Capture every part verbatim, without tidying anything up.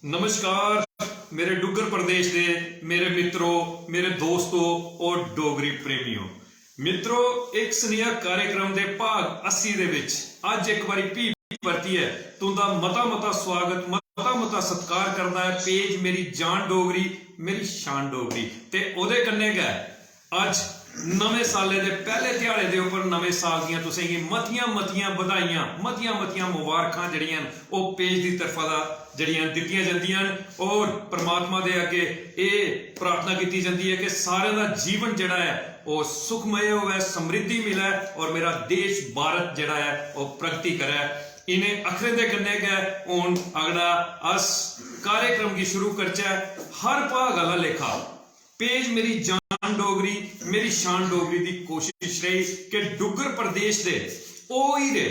नमस्कार मेरे डुग्गर प्रदेश दे मेरे मित्रो, मेरे दोस्तो और डोगरी प्रेमियो। मित्रो, इक सनेहा कार्यक्रम दे भाग अस्सी दे विच अज्ज इक बारी भी परतियै तुंदा मता मता स्वागत, मता मता सत्कार करदा ऐ पेज मेरी जान डोगरी, मेरी शान डोगरी। ते ओदे कन्नै गै अज्ज नमें सालै दे पैह्ले ध्याड़े दे उप्पर नमें साल दियां तुसेंगी मतियां मतियां बधाइयां, मतियां मतियां मुबारखां जेह्ड़ियां न ओह् पेज दी तरफा दा जेह्ड़ियां दित्तियां जंदियां न। और परमात्मा दे अग्गे एह् प्रार्थना कीती जंदी ऐ कि सारें दा जीवन जेह्ड़ा ऐ ओह् सुखमय होऐ, समृद्धि मिलै और मेरा देश भारत जेह्ड़ा ऐ ओह् प्रगति करै। इ'नें अखरें दे कन्नै गै हून अगड़ा अस कार्यक्रम गी शुरू करचै। हर भाग आह्ला लेखा पेज मेरी जान डोगरी, मेरी शान डोगरी दी कोशिश रेही कि डुग्गर प्रदेश दे ओह् हीरे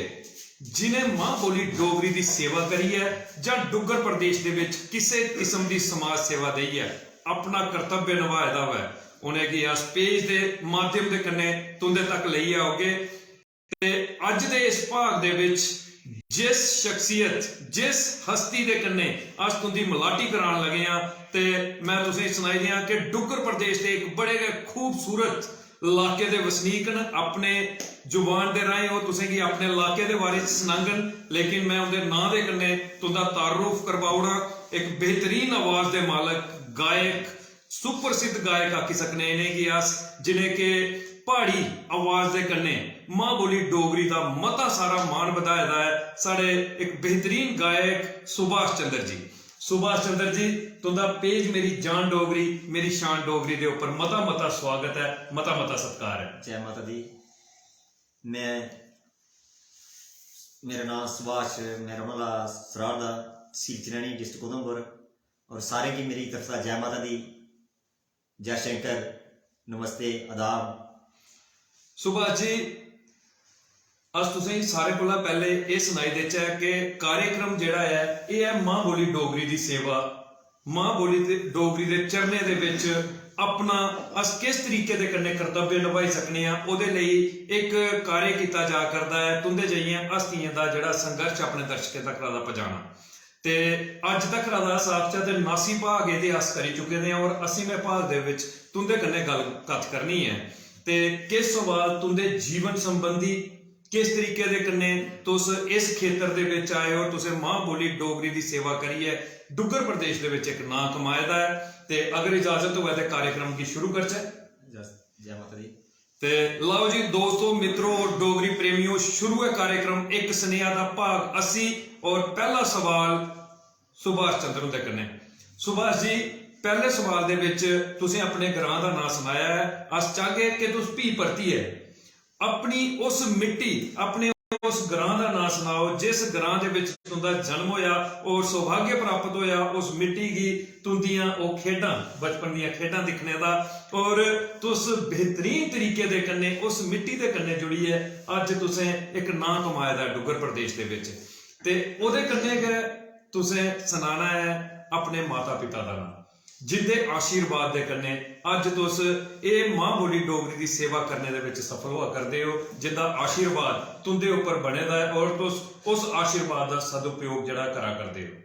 जिनें मां बोली डोगरी दी सेवा करियै जां डुग्गर प्रदेश दे विच किसे किस्म दी समाज सेवा देइयै अपना कर्तव्य नभाए दा होऐ, उ'नेंगी अस पेज दे माध्यम दे कन्नै तुंदे तक लेइयै औगे। ते अज्ज दे इस भाग दे विच जिस शख्सियत, जिस हस्ती दे कन्नै अस तुंदी मलाटी करान लगे आं, ते मैं तुसेंगी सनाई दियां कि डुग्गर प्रदेश दे इक बड़े गै खूबसूरत लाके दे वसनीक न। अपने जुबान दे राहें ओह् तुसेंगी अपने लाके दे बारे च सनांगन, लेकिन मैं उंदे नांऽ दे कन्नै तुंदा तारुफ करवाई ओड़ां। इक बेहतरीन आवाज दे मालक, गायक, सुप्रसिद्ध गायक आखी सकने इ'नेंगी अस, जि'नें के प्हाड़ी आवाज दे कन्नै मां बोली डोगरी दा मता सारा मान बधाए दा ऐ। साढ़े इक बेहतरीन गायक सुभाष चंद्र जी। सुभाष चंद्र जी, तुंदा पेज मेरी जान डोगरी, मेरी शान डोगरी दे उप्पर मता मता स्वागत ऐ, मता मता सत्कार ऐ। जय माता दी। मैं, मेरा नांऽ सुभाष, मैं रौह्ने आह्ला सराड़ दा, तसील चनैनी, डिस्ट्रिक्ट उधमपुर। और सारें गी मेरी तरफ दा जय माता दी, जय शंकर, नमस्ते, आदाब। सुभाष जी, अस तुसेंगी सारें कोला पैह्ले एह् सनाई देचै कि कार्यक्रम जेह्ड़ा ऐ, एह् ऐ मां बोली डोगरी दी सेवा। मां बोली ते डोगरी दे चरणें दे बिच अपना अस किस तरीके दे कन्नै कर्तव्य नभाई सकने आं, ओह्दे लेई इक कार्य कीता जा करदा ऐ। तुं'दे जेहियें हस्तियें दा जेह्ड़ा संघर्श अपने दर्शकें तक दा पजाना। ते अज्ज तक दा अस आखचै ते नासी भाग एह्दे अस करी चुके दे आं और अस्सीमें भाग दे बिच तुं'दे कन्नै गल्ल कत्थ करनी ऐ। ते किश सवाल तुं'दे जीवन संबंधी, किस तरीके दे कन्नै तुस इस खेतर दे बिच आए हो, तुसें मां बोली डोगरी दी सेवा करियै डुग्गर प्रदेश दे बिच इक नांऽ कमाए दा ऐ। ते अगर इजाजत होऐ ते कार्यक्रम गी शुरू करचै। जय, जय माता दी। ते लाओ जी दोस्तो, मित्रो और डोगरी प्रेमियो, शुरू ऐ कार्यक्रम इक सनेहा दा भाग अस्सी और पैह्ला सवाल सुभाष चंद्र हुंदे कन्नै। सुभाष जी, पैह्ले सवाल दे बिच तुसें अपने ग्रां दा नांऽ सनाया ऐ, अस चाहगे कि तुस भी परतियै अपनी उस मिट्टी, अपने उस ग्रां दा नांऽ सनाओ जिस ग्रां दे बिच तुंदा जन्म होया और सौभाग्य प्राप्त होया उस मिट्टी गी, तुंदियां ओह् खेडां, बचपन दियां खेडां दिक्खने दा, और तुस बेहतरीन तरीके दे कन्नै उस मिट्टी दे कन्नै जुड़ियै अज्ज तुसें इक नांऽ कमाए दा डुग्गर प्रदेश दे बिच। ते ओह्दे कन्नै गै तुसें सनाना ऐ अपने माता पिता दा नांऽ, जिंदे आशीर्वाद दे कन्नै अज्ज तुस एह् मां बोली डोगरी दी सेवा करने दे बिच सफल होआ करदे ओ, जिंदा आशीर्वाद तुंदे उप्पर बने दा ऐ और तुस उस आशीर्वाद दा सदुपयोग जेह्ड़ा करा करदे ओ।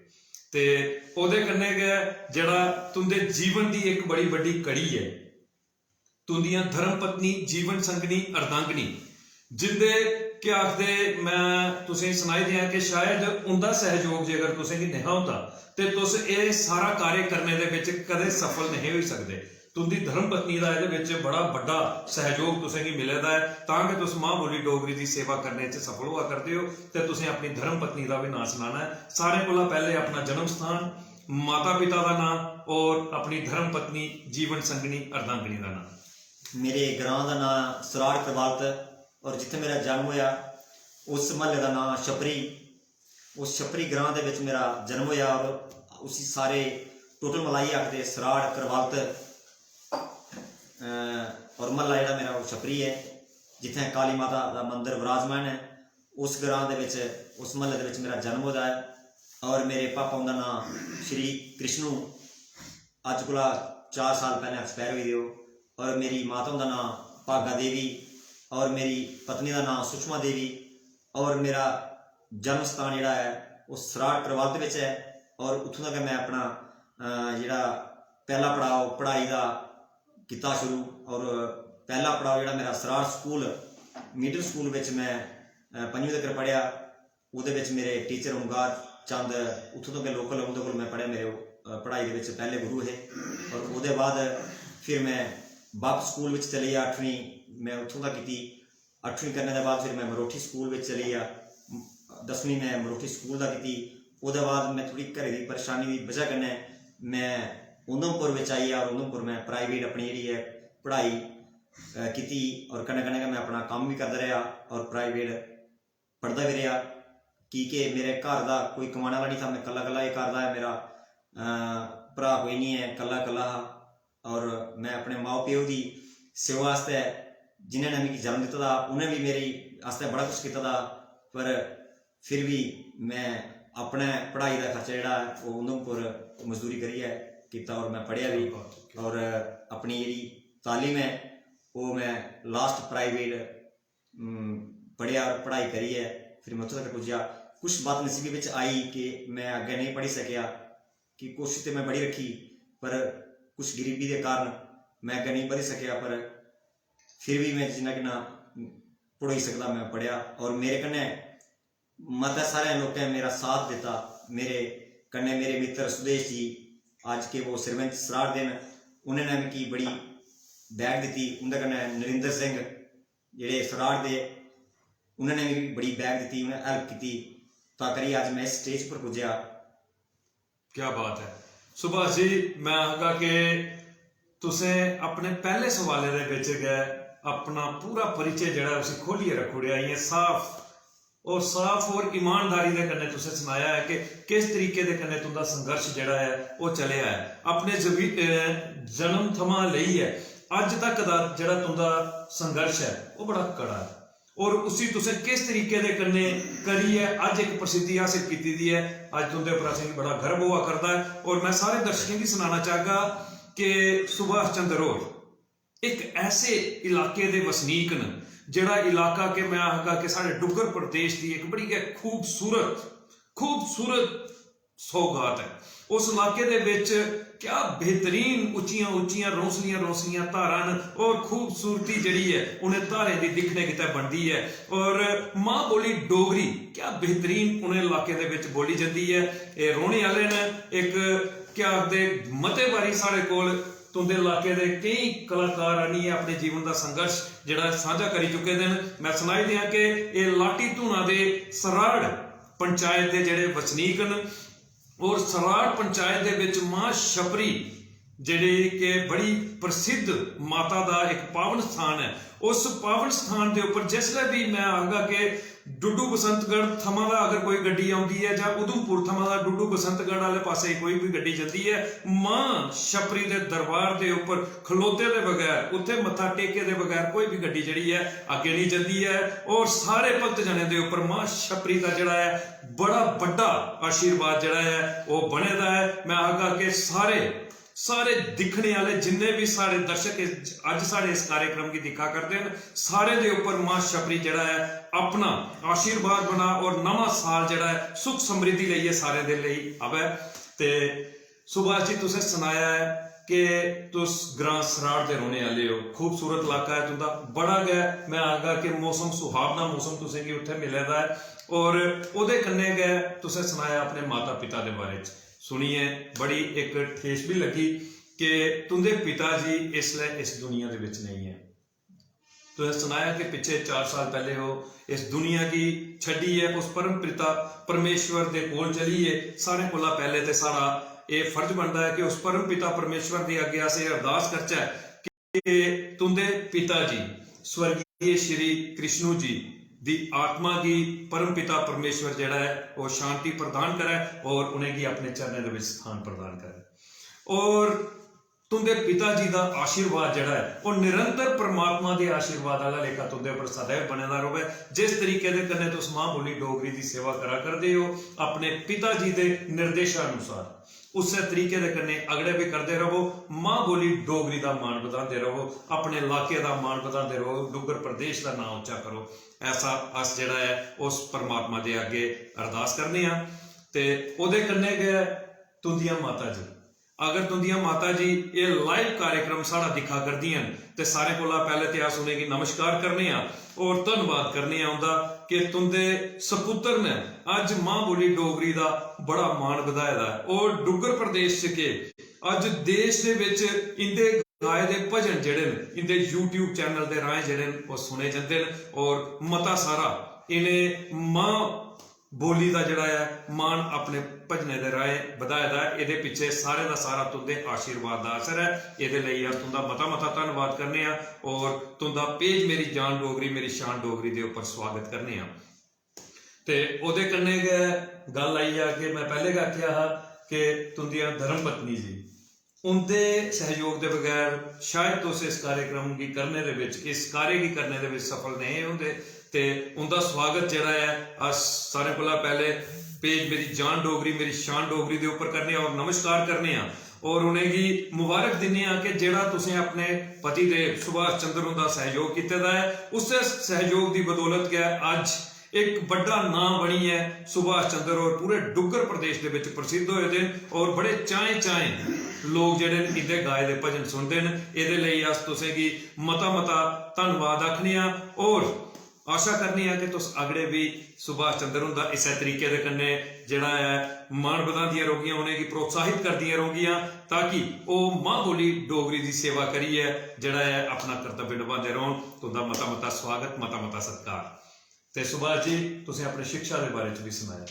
ते ओह्दे कन्नै गै जेह्ड़ा तुंदे जीवन दी इक बड़ी बड्डी कड़ी ऐ, तुंदियां धर्म पत्नी, जीवन संगनी, अर्धांगिनी, जिंदे केह् आखदे, मैं तुसेंगी सनाई देआं कि शायद उंदा सैहयोग जेकर तुसेंगी नेहा होंदा ते तुस एह् सारा कार्य करने दे बिच कदें सफल नेहे होई सकदे। तुंदी धर्म पत्नी दा एह्दे बिच बड़ा बड्डा सैहयोग तुसेंगी मिले दा ऐ, तां गै तुस मां बोली डोगरी दी सेवा करने च सफल होआ करदे ओ। ते तुसें अपनी धर्म पत्नी दा बी नांऽ सनाना ऐ। सारें कोला पैह्ले अपना जन्म स्थान, माता पिता दा नांऽ और अपनी धर्म पत्नी, जीवन संगनी, अर्धांगिनी दा नांऽ। मेरे ग्रां दा नांऽ सराड़ करवालत और जित्थै मेरा जन्म होया उस म्हल्ले दा नांऽ छपरी। उस छपरी ग्रां दे बिच मेरा जन्म होया और उसी सारे टोटल मलाइयै आखदे सराड़ करवालत। अ, और म्हल्ला जेह्ड़ा मेरा ओह् छपरी ऐ, जित्थै काली माता दा मंदर विराजमान ऐ। उस ग्रां दे बिच, उस म्हल्ले दे बिच मेरा जन्म होए दा ऐ। और मेरे पापा हुंदा नांऽ श्री कृष्णु, अज्ज कोला चार साल पैह्लें एक्सपायर होई दे ओह्। और मेरी माता हुंदा नांऽ भागा देवी और मेरी पत्नी दा नांऽ सुषमा देवी। और मेरा जन्म स्थान जेह्ड़ा ऐ ओह् सराड़ करवालत बिच ऐ। और उत्थूं दा गै में अपना अ, जेह्ड़ा पैह्ला पड़ाव पढ़ाई दा कीता शुरू। और पैह्ला पड़ाव जेह्ड़ा मेरा सराड़ स्कूल, मिडल स्कूल बिच में अ, पंजमीं तक्कर पढ़ेआ। ओह्दे बिच मेरे टीचर ओंकार चंद, उत्थूं तक लोकल, उं'दे कोल में पढ़ेआ। मेरे ओह्, अ, पढ़ाई दे बिच पैह्ले गुरु हे। और ओह्दे बाद फिर में बप्प स्कूल बिच चली गेआ, अठमीं में उत्थूं दा कीती। अठमीं करने दे बाद फिर में मरोठी स्कूल बिच चली गेआ, दसमीं में मरोठी स्कूल दा कीती। ओह्दे बाद में थोह्ड़ी घरै दी परेशानी दी बजह कन्नै में उधमपुर बिच आई गेआ और उधमपुर में प्राइवेट अपनी जेह्ड़ी ऐ पढ़ाई अ, कीती और कन्नै कन्नै गै में अपना कम्म बी करदा रेहा और प्राइवेट पढ़दा बी रेहा, की के मेरे घर दा कोई कमाने आह्ला निं था, में कल्ला कल्ला गै घर दा ऐ। मेरा अ, भ्राऽ कोई निं ऐ, कल्ला कल्ला हा। और में अपने माऊ प्यो दी सेवा आस्तै, जिन्हें ने मिगी जन्म दित्ते दा, उ'नें बी मेरे आस्तै बड़ा कुछ कीते दा, पर फिर भी में अपने पढ़ाई दा खर्चा जेह्ड़ा ऐ, ओह् उधमपुर मजदूरी करियै कीता और में पढ़ेआ बी। और अपनी जेह्ड़ी तालीम ऐ, ओह् में लास्ट प्राइवेट पढ़ेआ और पढ़ाई करियै फिर में उत्थूं तक पुज्जेआ। कुछ बदनसीबी बिच आई कि में अग्गें नेईं पढ़ी सकेआ, कि कोशिश ते में बड़ी रक्खी, पर कुछ गरीबी दे कारण में अग्गें नेईं बधी सकेआ, पर फिर बी में जिन्ना किन्ना पढ़ोई सकदा में पढ़ेआ। और मेरे कन्नै मते सारे लोकें मेरा साथ दित्ता, मेरे कन्नै मेरे मित्तर सुदेश जी, अज्ज के वो सरपंच सराड़ दे न, उ'नें ने मिगी बड़ी बैक दित्ती। उं'दे कन्नै नरेंद्र सिंह जेह्ड़े सराड़ दे, उ'नें ने मिगी बड़ी बैक दित्ती, उ'नें हेल्प कीती, तां करियै अज्ज में इस स्टेज पर पुज्जेआ। क्या बात है सुभाष जी, मैं आखगा कि तुसें अपने पैह्ले सवालै दे बिच गै अपना पूरा परिचय जेह्ड़ा उसी खोलियै रक्खी ओड़ेआ, इ'यां साफ और साफ और ईमानदारी दे कन्नै तुसें सनाया ऐ कि किस तरीके दे कन्नै तुं'दा संघर्ष जेह्ड़ा ऐ ओह् चलेआ ऐ अपने जबी- अ, जन्म थमां लेइयै अज्ज तक दा जेह्ड़ा तुं'दा संघर्ष ऐ ओह् बड़ा कड़ा ऐ। और उसी तुसें किस तरीके दे कन्नै करियै अज्ज इक प्रसिद्धि हासल कीती दी ऐ। अज्ज तुं'दे उप्पर असेंगी बड़ा गर्व होआ करदा ऐ। और में सारे दर्शकें गी सनाना चाहगा कि सुभाष चंद्र होर इक ऐसे इलाके दे वसनीक न जेह्ड़ा इलाका के में आखगा कि साढ़े डुग्गर प्रदेश दी इक बड़ी गै खूबसूरत खूबसूरत सौगात ऐ। उस इलाके दे बिच क्या बेहतरीन उच्चियां उच्चियां रौंसलियां रौंसलियां धारां न और खूबसूरती जेह्ड़ी ऐ उ'नें धारें दी दिक्खने गितै बनदी ऐ। और मां बोली डोगरी क्या बेहतरीन उ'नें इलाकें दे बिच बोली जंदी ऐ। एह् रौह्ने आह्ले न, इक क्या आखदे, मते बारी साढ़े कोल तुं'दे इलाके दे केईं कलाकार आनियै अपने जीवन दा संघर्ष जेह्ड़ा सांझा करी चुके दे न। में सनाई देआं कि एह् लाटी धूना दे सराड़ पंचायत दे जेह्ड़े वसनीक न और सराड़ पंचायत दे बिच मां छपरी जेह्ड़ी कि बड़ी प्रसिद्ध माता दा इक पावन स्थान ऐ। उस पावन स्थान दे उप्पर जिसलै बी में आखगा कि डुड्डू बसंतगढ़ थमां दा अगर कोई गड्डी औंदी ऐ जां उधमपुर थमां दा डुड्डू बसंतगढ़ आह्ले पासै कोई बी गड्डी जंदी ऐ, मां छपरी दे दरबार दे उप्पर खलोते दे बगैर, उत्थै मत्था टेके दे बगैर कोई बी गड्डी जेह्ड़ी ऐ अग्गें निं जंदी ऐ। और सारे भक्त जनें दे उप्पर मां छपरी दा जेह्ड़ा ऐ बड़ा बड्डा आशीर्वाद जेह्ड़ा ऐ ओह् बने दा ऐ। में आखगा कि सारे सारे दिक्खने आह्ले जिन्ने बी साढ़े दर्शक इस- अज्ज साढ़े इस कार्यक्रम गी दिक्खा करदे न, सारे दे उप्पर मां छपरी जेह्ड़ा ऐ अपना आशीर्वाद बना और नमां साल जेह्ड़ा ऐ सुख समृद्धि लेइयै सारें दे लेई आवै। ते सुभाष जी, तुसें सनाया ऐ कि तुस ग्रां सराड़ दे रौह्ने आह्ले ओ, खूबसूरत इलाका ऐ तुं'दा, बड़ा गै, में आखगा कि मौसम सुहावना मौसम तुसें गी उत्थै मिले दा ऐ। और ओह्दे कन्नै गै तुसें सनाया अपने माता पिता दे बारे च, सुनियै बड़ी इक ठेस बी लग्गी कि तुं'दे पिता जी इसलै इस दुनिया दे बिच नेईं ऐ। तुसें सनाया कि पिच्छे चार साल पैह्ले ओह् इस दुनिया गी छड्डियै उस परम पिता परमेश्वर दे कोल चली गे। सारें कोला पैह्ले ते साढ़ा एह् फर्ज बनदा ऐ कि उस परम पिता परमेश्वर दे अग्गें अस एह् अरदास करचै कि तुं'दे पिता जी स्वर्गीय श्री कृष्णु जी दी आत्मा गी परम पिता परमेश्वर जेह्ड़ा ऐ ओह् शांति प्रदान करै और उ'नेंगी अपने चरणें दे बिच स्थान प्रदान करै। और तुं'दे पिता जी दा आशीर्वाद जेह्ड़ा ऐ ओह् निरंतर परमात्मा दे आशीर्वाद आह्ला लेखा तुं'दे उप्पर सदैव बने दा र'वै। जिस तरीके दे कन्नै तुस मां बोली डोगरी दी सेवा करा करदे ओ अपने पिता जी दे निर्देशानुसार, उस्सै तरीके दे कन्नै अगड़े बी करदे र'वो। मां बोली डोगरी दा मान बधांदे र'वो, अपने लाके दा मान बधांदे र'वो, डुग्गर प्रदेश दा नांऽ उच्चा करो। ऐसा अस जेह्ड़ा ऐ उस परमात्मा दे अग्गें अरदास करने आं। ते ओह्दे कन्नै गै तुंदियां माता जी। अगर तुंदियां माता जी एह् लाइव कार्यक्रम साढ़ा दिक्खा करदियां न, ते सारें कोला पैह्ले ते अस उ'नेंगी नमस्कार करने आं और धन्नवाद करने आं उं'दा कि तुं'दे सपुत्तर ने अज्ज मां बोली डोगरी दा बड़ा मान बधाए दा ऐ। और डुग्गर प्रदेश च के अज्ज देश दे बिच इं'दे गाए दे भजन जेह्ड़े न, इं'दे YouTube चैनल दे राहें जेह्ड़े न, ओह् सुने जंदे न और मता सारा इ'नें मां बोली दा जेह्ड़ा ऐ मान अपने भजनें दे राहें बधाए दा ऐ। एह्दे पिच्छे सारे दा सारा तुं'दे आशीर्वाद दा असर ऐ। एह्दे लेई अस तुं'दा मता मता धन्नवाद करने आं और तुं'दा पेज मेरी जान डोगरी, मेरी शान डोगरी दे उप्पर स्वागत करने आं। ते ओह्दे कन्नै गै गल्ल आई जा कि में पैह्ले गै आखेआ हा कि तुं'दियां धर्म पत्नी जी, उं'दे सैह्योग दे बगैर शायद तुस इस कार्यक्रम गी करने दे बिच, इस कार्य गी करने दे बिच सफल नेईं होंदे। ते उं'दा स्वागत जेह्ड़ा ऐ, अस सारें कोला पैह्ले पेज मेरी जान डोगरी, मेरी शान डोगरी दे उप्पर करने आं और नमस्कार करने आं और उ'नेंगी मुबारक दिन्ने आं कि जेह्ड़ा तुसें अपने पति देव सुभाष चंद्र हुंदा सैह्योग कीते दा ऐ, उस्सै सैह्योग दी बदौलत गै अज्ज इक बड्डा नांऽ बनियै सुभाष चंद्र होर पूरे डुग्गर प्रदेश दे बिच प्रसिद्ध होए दे न और बड़े चाएं चाएं लोक जेह्ड़े न इं'दे गाए दे भजन सुनदे न। एह्दे लेई अस तुसेंगी मता मता धन्नवाद आखने आं और आशा करने आं कि तुस अगड़े बी सुभाष चंद्र हुंदा इस्सै तरीके दे कन्नै जेह्ड़ा ऐ मान बधांदियां रौह्गियां, उ'नेंगी प्रोत्साहित करदियां रौह्गियां, ताकि ओह् मां बोली डोगरी दी सेवा करियै जेह्ड़ा ऐ अपना कर्तव्य नभांदे रौह्न। तुं'दा मता मता स्वागत, मता मता सत्कार। ते सुभाष जी, तुसें अपने शिक्षा दे बारे च बी सनाया,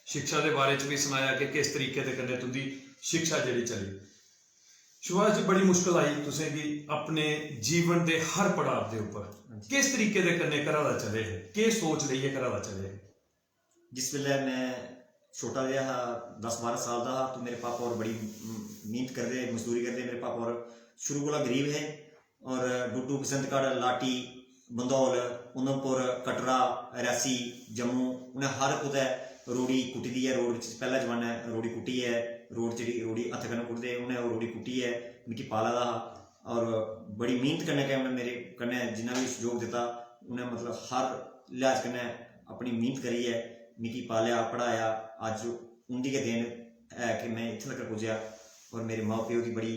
शिक्षा दे बारे च बी सनाया कि किस तरीके दे कन्नै तुं'दी शिक्षा जेह्ड़ी चली। सुभाष जी, बड़ी मुश्कल आई तुसेंगी अपने जीवन दे हर पड़ाव दे उप्पर। किस तरीके दे कन्नै घरा दा चले हे, केह् सोच लेइयै घरा दा चले हे? जिस बेल्लै में छोटा जेहा हा, दस बारां साल दा हा, तो मेरे पापा होर बड़ी मेहनत करदे, मजदूरी करदे। मेरे पापा होर शुरू कोला गरीब हे और डुड्डू, बसंतगढ़, लाटी, बंदौल, उधमपुर, कटरा, रियासी, जम्मू, उ'नें हर कुतै रोड़ी कुट्टी दी ऐ। रोड़ बिच पैह्ले जमानै रोड़ी कुट्टियै, रोड़ जेह्ड़ी रोड़ी हत्थ कन्नै कुट्टदे हे, उ'नें ओह् रोड़ी कुट्टियै मिगी पाले दा हा। और बड़ी मेह्नत कन्नै गै उ'नें मेरे कन्नै जिन्ना बी सैह्योग दित्ता, उ'नें मतलब हर लिहाज कन्नै अपनी मेह्नत करियै मिगी पालेआ, पढ़ाया। अज्ज उं'दी गै देन ऐ कि में इत्थें तक पुज्जेआ। और मेरे माऊ प्यो दी बड़ी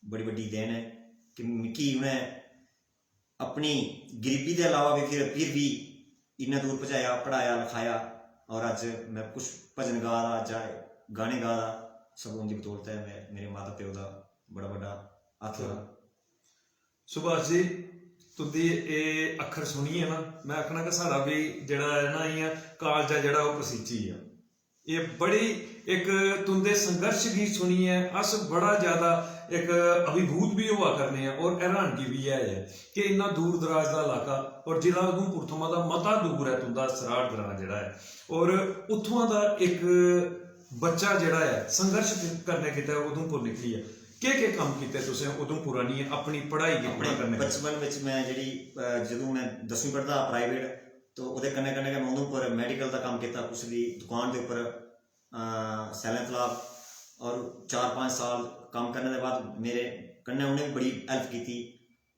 बड़ी बड्डी देन ऐ कि मिगी उ'नें अपनी गरीबी दे अलावा बी फिर फिर बी इन्ना दूर पजाया, पढ़ाया लखाया। और अज्ज में कुछ भजन गा दा जां गाने गा दा, सब उं'दी बदौलत ऐ। में मेरे माता प्यो दा बड़ा बड्डा हत्थ हा। सुभाष जी, तुं'दी एह् अक्खर सुनियै ना, में आखना कि साढ़ा बी जेह्ड़ा ऐ ना, इ'यां कालजा जेह्ड़ा ओह् पसीची गेआ। एह् बड़ी इक तुं'दे संघर्ष गी सुनियै अस बड़ा ज्यादा इक अभिभूत बी होआ करने आं और हैरानगी बी ऐ कि इन्ना दूर दराज दा इलाका और जिला उधमपुर थमां दा मता दूर ऐ तुं'दा सराड़ ग्रांऽ जेह्ड़ा ऐ, और उत्थुआं दा इक बच्चा जेह्ड़ा ऐ संघर्ष करने गितै उधमपुर निकलियै केह् केह् कम्म कीते तुसें उधमपुर आनियै अपनी पढ़ाई गी पूरा करने गितै? बचपन बिच में जेह्ड़ी जदूं में दसमीं पढ़दा हा प्राइवेट, तो ओह्दे कन्नै कन्नै गै में उधमपुर मैडिकल दा कम्म कीता, कुसै दी दुकान दे उप्पर सैलें तलाब। और चार पंज साल कम्म करने दे बाद मेरे कन्नै उ'नें बी बड़ी हेल्प कीती।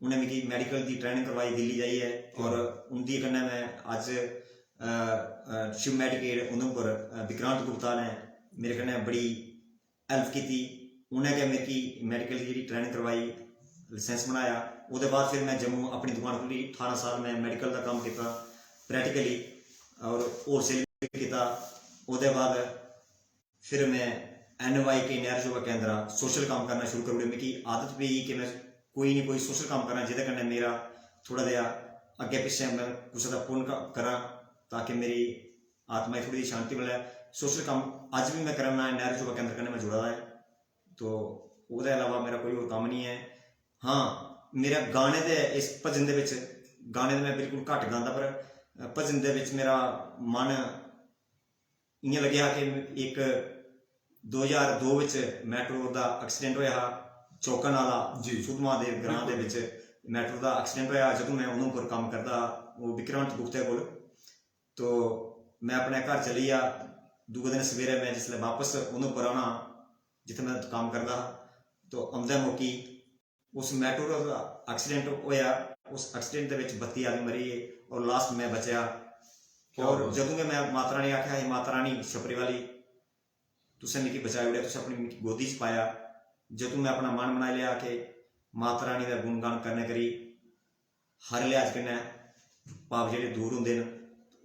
उ'नें मिगी मैडिकल दी ट्रेनिंग करवाई दिल्ली जाइयै। और उं'दी कन्नै में अज्ज शिव मेडिकेट उधमपुर, विक्रांत गुप्ता ने मेरे कन्नै बड़ी हेल्प कीती। उ'नें गै मिगी मैडिकल दी जेह्ड़ी ट्रेनिंग करवाई, लाइसेंस बनाया। ओह्दे बाद फिर में जम्मू अपनी दुकान खोह्ल्ली। ठारां साल में मैडिकल दा कम्म कीता, प्रैक्टिकली और होलसेल बी कीता। ओह्दे बाद फिर में एन वाई के नैह्र युवा केंद्रा सोशल कम्म करना शुरू करी ओड़ेआ। मिगी आदत पेई कि में कोई ना कोई सोशल कम्म करां, जेह्दे कन्नै मेरा थोह्ड़ा जेहा अग्गें पिच्छें में कुसै दा पुन्न करां, ताकि मेरी आत्मा गी थोह्ड़ी जेही शांति मिलै। सोशल कम्म अज्ज बी में करा ना, नैह्र युवा केंद्र कन्नै में जुड़ा दा ऐ। तो ओह्दे अलावा मेरा कोई होर कम्म निं ऐ। हां, मेरा गाने दे, इस भजन दे बिच, गाने ते में बिल्कुल घट्ट गांदा, पर भजन दे बिच मेरा मन इ'यां लग्गेआ कि इक दो ज्हार दो बिच मेटाडोर दा accident होएआ हा चौका नाला, जी। सुद्धमहादेव ग्रांऽ दे बिच मेटाडोर दा accident होएआ हा, जदूं में उधमपुर कम्म करदा हा, ओह् विक्रांत गुप्ते कोल। तो में अपने घर चली गेआ। दूए दिन सवेरे में जिसलै बापस उधमपुर आना, जित्थै में कम्म करदा हा, तो औंदे मौकी उस मेटाडोर दा accident होएआ। उस accident दे बिच बत्ती आदमी मरी गे और last में बचेआ। और जदूं गै में माता रानी आखेआ, "हे माता रानी छपरी वाली, तुसें मिगी बचाई ओड़ेआ, तुसें अपनी मिगी गोदी च पाया। जदूं में अपना मन बनाई लेआ कि माता रानी दा गुणगान करने करी हर लिहाज कन्नै पाप जेह्ड़े दूर होंदे न,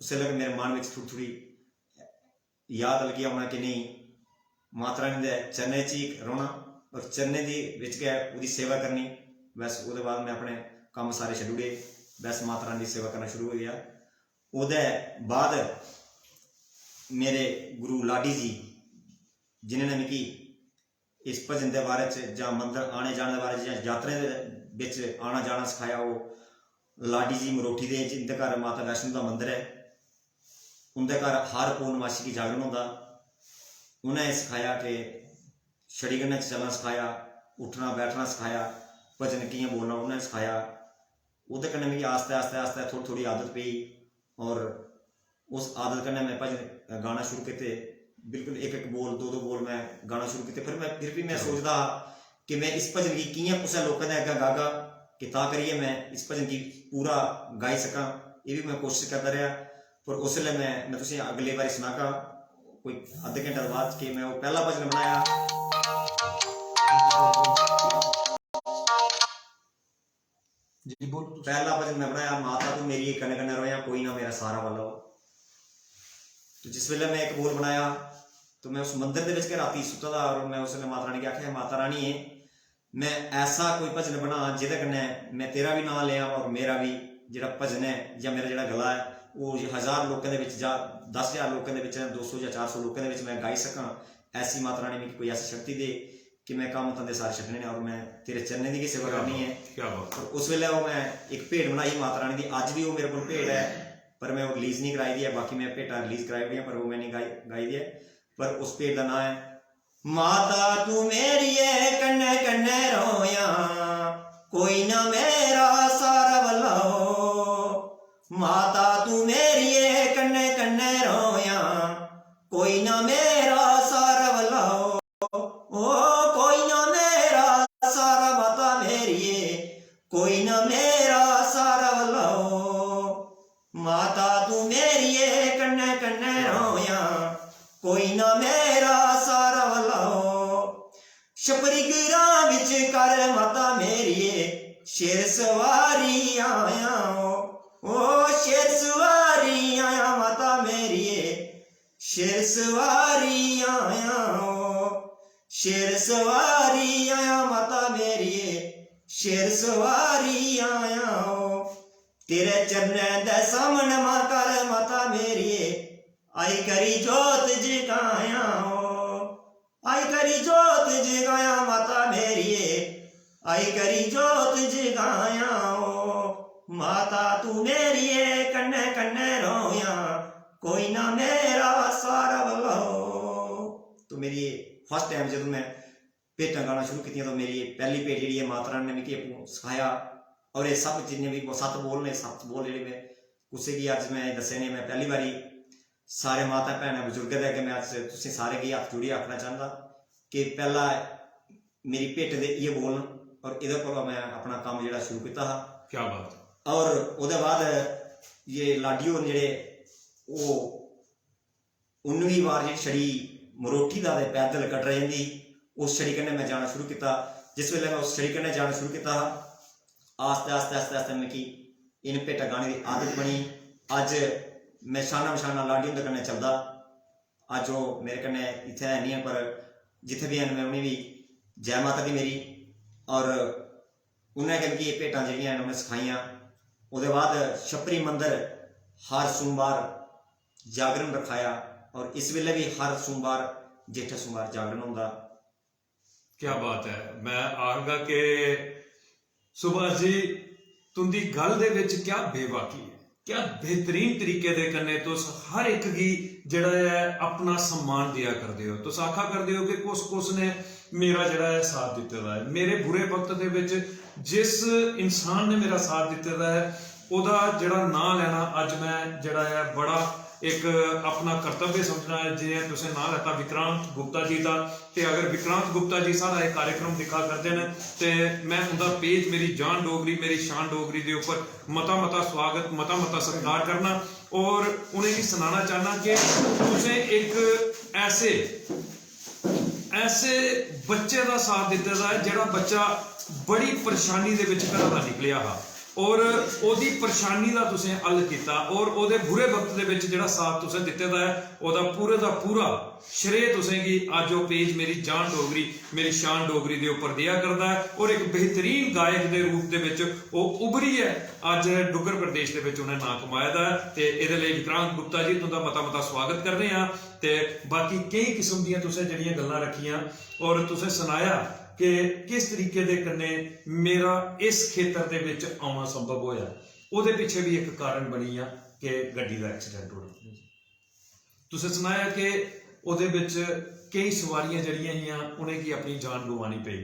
उसलै मेरे मन बिच थोह्ड़ी थोह्ड़ी याद लगी औना कि नेईं, माता रानी दे चरणें च ही रौह्ना और चरणें दे बिच गै ओह्दी सेवा करनी। बस ओह्दे बाद में अपने कम्म सारे छड्डी ओड़े, बस माता रानी दी सेवा करना शुरू होई गेआ। ओह्दे बाद मेरे गुरु लाडी जी, जिन्हें ने मिगी इस भजन दे बारे च जां मंदर आने जाने दे बारे च जां यात्रा दे बिच आना जाना सखाया, ओह् लाडी जी मरोठी दे, जिंदे घर माता वैष्णो दा मंदर ऐ। उंदे घर हर पूर्णमासी गी जागरण होंदा। उ'नें सखाया कि छड़ी कन्नै चलना सखाया, उट्ठना बैठना सखाया, भजन कि'यां बोलना उ'नें सखाया। ओह्दे कन्नै मिगी आस्तै आस्तै आस्तै थोह्ड़ी थोह्ड़ी आदत पेई और उस आदत कन्नै में भजन गाना शुरू कीते। बिल्कुल इक इक बोल, दो दो बोल में गाना शुरू कीते। फिर में, फिर भी में सोचदा हा कि में इस भजन गी कि'यां कुसै लोकें दे अग्गें गागा, कि तां करियै में इस भजन गी पूरा गाई सकां। एह् बी में कोशश करदा रेहा। पर उसलै में, में तुसें अगले बारी सनागा, कोई अद्धे घैंटे दे बाद, कि में ओह् पैह्ला भजन बनाया। जी, बोलो तुस। पैह्ला भजन में बनाया, "माता तू मेरी कन्नै कन्नै र'वेआं, कोई ना मेरा सारा वाला हो।" तो जिस बेल्लै में इक बोल बनाया, तो में उस मंदर दे बिच गै रातीं सुत्ता दा, और में उसलै माता रानी गी आखेआ, "माता रानी, में ऐसा कोई भजन बना जेह्दे कन्नै में तेरा बी नांऽ लेआं और मेरा बी जेह्ड़ा भजन ऐ जां मेरा जेह्ड़ा गला ऐ, ओह् हजार लोकें दे बिच जां दस हजार लोकें दे बिच, दो सौ जां चार सौ लोकें दे बिच में गाई सकां। ऐसी माता रानी मिगी कोई ऐसी शक्ति दे कि में कम्म धंधे सारे छड्डने न और में तेरे चरणें दी गै सेवा करनी ऐ।" क्या बात। और उस बेल्लै ओह् में इक भेंट बनाई माता रानी दी, अज्ज बी ओह् मेरे कोल भेंट ऐ, पर में ओह् रिलीज नहीं कराई दी ऐ। बाकी में भेंटां रिलीज कराई ओड़ियां, पर ओह् में नहीं गाई, गाई दी ऐ। पर उस भेंट दा नांऽ ऐ, "माता तू मेरिये कन्नै कन्नै रोयां, कोई ना मेरा सारा वाला हो। माता तू मेरिये कन्नै कन्नै रोयां, कोई ना मेरा सारा वाला हो। ओ कोई ना मेरा सारा, माता मेरिये, कोई ना मेरा सारा वाला हो। माता तू मेरिये कन्नै कन्नै रोयां, कोई ना मेरा सारा वाला हो। छपरी ग्रां बिच कर माता मेरिये, शेर सवारी आया ओ, ओ शेर सवारी आया माता मेरिये, शेर सवारी आया ओ, शेर सवारी आया माता मेरिये, शेर सवारी आया ओ। तेरे चरणें दे सामने मां कर माता मेरिये, आई करी जोत जगाया ओ, आई करी जोत जगाया माता मेरिये, आई करी जोत जगाया ओ। माता तू मेरिये कन्नै कन्नै रोयां, कोई ना मेरा सारा वाला हो।" तो मेरी फर्स्ट टाइम जदूं में भेटां गाना शुरू कीतियां, तो मेरी एह् पैह्ली भेंट जेह्ड़ी ऐ, माता रानी ने मिगी आपूं सखाया। और एह् सब जिन्ने बी सत्त बोल ने, सत्त बोल जेह्ड़े में कुसै गी अज्ज में एह् दस्से ने, में पैह्ली बारी सारे माता भैनां बजुर्गें दे अग्गें में अज्ज तुसें सारें गी हत्थ जोड़ियै आखना चांह्दा कि पैह्ला मेरी भेंट दे इ'यै बोल न, और एह्दे कोला में अपना कम्म जेह्ड़ा शुरू कीता हा। क्या बात। और ओह्दे बाद ये लाडी होर जेह्ड़े, ओह् उन्नमीं बार जेह्ड़ी छड़ी मरोठी दा ते पैदल कटरा जंदी ही, उस छड़ी कन्नै में जाना शुरू कीता। जिस बेल्लै में उस छड़ी कन्नै जाना शुरू कीता हा, आस्तै, आस्तै, आस्तै, आस्तै मिगी इन भेटां गाने दी आदत बनी। अज्ज में शाना मशाना लाडी हुंदे कन्नै चलदा। अज्ज ओह् मेरे कन्नै इत्थै है निं हैन, पर जित्थै बी हैन, में उ'नेंगी बी जै माता दी मेरी। और उ'नें गै मिगी एह् भेटां जेह्ड़ियां हैन, उ'नें सखाइयां। ओह्दे बाद छपरी मंदर हर सोमवार जागरण रखाया, और इस बेल्लै बी हर सोमवार, जेठे सोमवार जागरण होंदा। क्या बात है। मैं आखगा कि सुभाष जी, तुंदी गल दे विच क्या बेबाकी ऐ, क्या बेहतरीन तरीके दे कन्नै तुस हर इक गी जेह्ड़ा ऐ अपना सम्मान देआ करदे ओ। तुस आखा करदे ओ कि कुस कुस ने मेरा जेह्ड़ा ऐ साथ दित्ते दा ऐ। मेरे बुरे वक्त दे विच जिस इंसान ने मेरा साथ दित्ते दा ऐ, ओह्दा जेह्ड़ा नांऽ लैना अज्ज मैं जेह्ड़ा ऐ बड़ा इक अपना कर्तव्य समझना ऐ। जि'यां तुसें नांऽ लैता विक्रांत गुप्ता जी दा, ते अगर विक्रांत गुप्ता जी साढ़ा एह् कार्यक्रम दिक्खा करदे न, ते मैं उं'दा पेज मेरी जान डोगरी, मेरी शान डोगरी दे उप्पर मता मता स्वागत, मता मता सत्कार करना, और उ'नेंगी सनाना चाहना कि तुसें इक ऐसे ऐसे बच्चे दा साथ दित्ते दा ऐ जेह्ड़ा बच्चा बड़ी परेशानी दे बिच घरा दा निकलेआ हा और ओह्दी परेशानी दा तुसें हल कीता और ओह्दे बुरे वक्त दे बिच जेह्ड़ा साथ तुसें दित्ते दा ऐ, ओह्दा पूरे दा पूरा श्रेय तुसें गी अज्ज ओह् पेज मेरी जान डोगरी, मेरी शान डोगरी दे उप्पर देआ करदा ऐ और इक बेहतरीन गायक दे रूप दे बिच ओह् उभरियै अज्ज डुग्गर प्रदेश दे बिच उ'नें नांऽ कमाए दा ऐ। ते एह्दे लेई विक्रांत गुप्ता जी, तुं'दा मता मता स्वागत करने आं। ते बाकी केई किस्म दियां तुसें जेह्ड़ियां गल्लां रक्खियां और तुसें सनाया कि किस तरीके दे कन्नै मेरा इस खेतर दे बिच औना संभव होया, ओह्दे पिच्छे बी इक कारण बनी गेआ कि गड्डी दा एक्सीडेंट होना। तुसें सनाया कि ओह्दे बिच केई सवारियां जेह्ड़ियां हियां, उ'नेंगी अपनी जान गवानी पेई,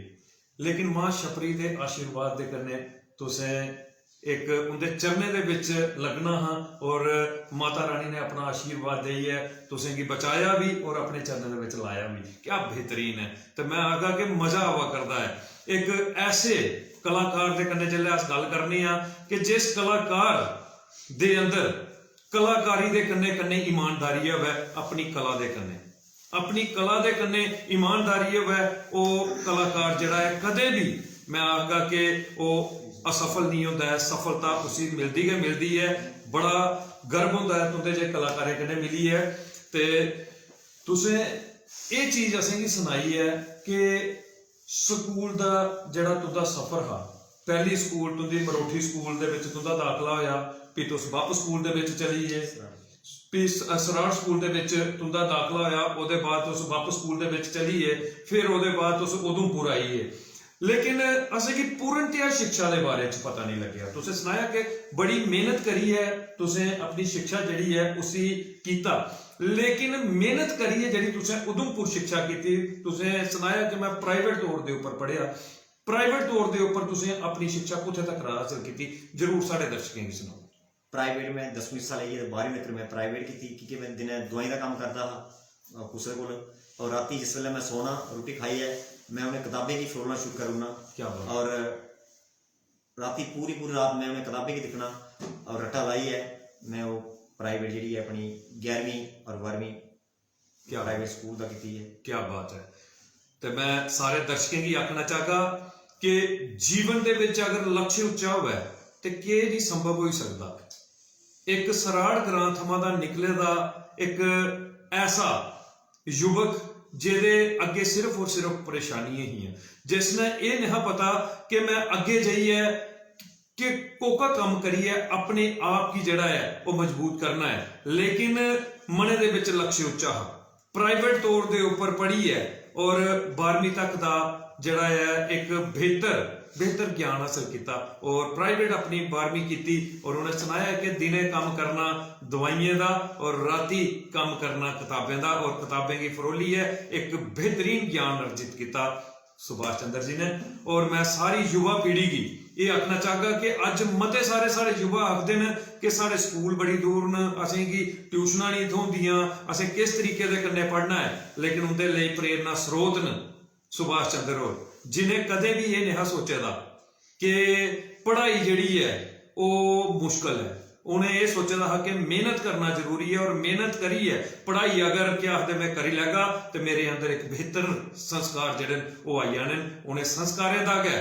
लेकिन मां छपरी दे आशीर्वाद दे कन्नै तुसें इक उं'दे चरणें दे बिच लग्गना हा और माता रानी ने अपना आशीर्वाद देइयै तुसें गी बचाया बी और अपने चरणें दे बिच लाया बी। क्या बेहतरीन ऐ। ते मैं आखगा कि मजा आवा करदा ऐ इक ऐसे कलाकार दे कन्नै जिसलै अस गल्ल करने आं कि जिस कलाकार दे अंदर कलाकारी दे कन्नै कन्नै ईमानदारी होवै अपनी कला दे कन्नै, अपनी कला दे कन्नै ईमानदारी होवै, ओह् कलाकार जेह्ड़ा ऐ कदें बी, मैं आखगा कि ओह् असफल निं होंदा ऐ, सफलता उसी मिलदी गै मिलदी ऐ। बड़ा गर्व होंदा ऐ तुं'दे जे कलाकारें कन्नै मिलियै। ते तुसें एह् चीज असेंगी सनाई ऐ कि स्कूल दा जेह्ड़ा तुं'दा सफर हा, पैह्ली स्कूल तुं'दी मरोठी स्कूल दे बिच तुं'दा दाखला होया, फ्ही तुस बप्प स्कूल दे बिच चली गे, फ्ही स-, सराड़ स्कूल दे बिच तुं'दा दाखला होया, ओह्दे बाद तुस बप्प स्कूल दे बिच चली गे, फिर ओह्दे बाद तुस उधमपुर आई गे। लेकिन असेंगी पूर्णतया शिक्षा दे बारे च पता नहीं लग्गेआ। तुसें सनाया कि बड़ी मेहनत करियै तुसें अपनी शिक्षा जेह्ड़ी ऐ उसी कीता, लेकिन मेहनत करियै जेह्ड़ी तुसें उधमपुर शिक्षा कीती, तुसें सनाया कि मैं प्राइवेट तौर दे उप्पर पढ़ेआ। प्राइवेट तौर दे उप्पर तुसें अपनी शिक्षा कुत्थै तक हासल कीती, जरूर साढ़े दर्शकें गी सनाओ। प्राइवेट मैं दसमीं शा लेइयै ते बारहवीं तक मैं प्राइवेट कीती, की के मैं दिनै दवाई दा कम्म करदा हा अ, कुसै कोल, और रातीं जिस बेल्लै मैं सोना, रुट्टी खाइयै मैं उ'नें कताबें गी फरोलना शुरू करी ओड़ना। क्या बात। और रातीं पूरी पूरी रात मैं उ'नें कताबें गी दिक्खना और रट्टा लाइयै मैं ओह् प्राइवेट जेह्ड़ी ऐ अपनी ग्यारहवीं और बारहवीं क्या प्राइवेट स्कूल दा कीती ऐ। क्या बात ऐ। ते मैं सारे दर्शकें गी आखना चाहगा कि जीवन दे बिच अगर लक्ष्य उच्चा होवै ते केह् नहीं संभव होई सकदा। इक सराड़ ग्रां थमां दा निकले दा इक ऐसा युवक जेह्दे अग्गें सिर्फ और सिर्फ परेशानियां हियां, जिसने एह् नेहा पता कि मैं अग्गें जाइयै कि कोह्का कम्म करियै अपने आप गी जेह्ड़ा ऐ ओह् मजबूत करना ऐ, लेकिन मनै दे बिच लक्ष्य उच्चा हा। प्राइवेट तौर दे उप्पर पढ़ियै और बारहवीं तक दा जेह्ड़ा ऐ इक बेहतर बेहतर ज्ञान हासल कीता और प्राइवेट अपनी बारहवीं कीती और उ'नें सनाया कि दिनें कम्म करना दवाइयें दा और रातीं कम्म करना कताबें दा और कताबें गी फरोलियै इक बेहतरीन ज्ञान अर्जित कीता सुभाष चंद्र जी ने। और मैं सारी युवा पीढ़ी गी एह् आखना चाहगा कि अज्ज मते सारे साढ़े युवा आखदे न कि साढ़े स्कूल बड़ी दूर न, असेंगी ट्यूशनां नेईं थ्होंदियां, असें किस तरीके दे कन्नै पढ़ना ऐ, लेकिन उं'दे लेई प्रेरणा स्रोत न सुभाष चंद्र होर, जिनें कदें बी एह् नेहा सोचे दा कि पढ़ाई जेह्ड़ी ऐ ओह् मुश्कल ऐ। उ'नें एह् सोचे दा हा कि मेह्नत करना जरूरी ऐ और मेह्नत करियै पढ़ाई अगर, केह् आखदे, में करी लैगा ते मेरे अंदर इक बेह्तर संस्कार जेह्ड़े न ओह् आई जाने न। उ'नें संस्कारें दा गै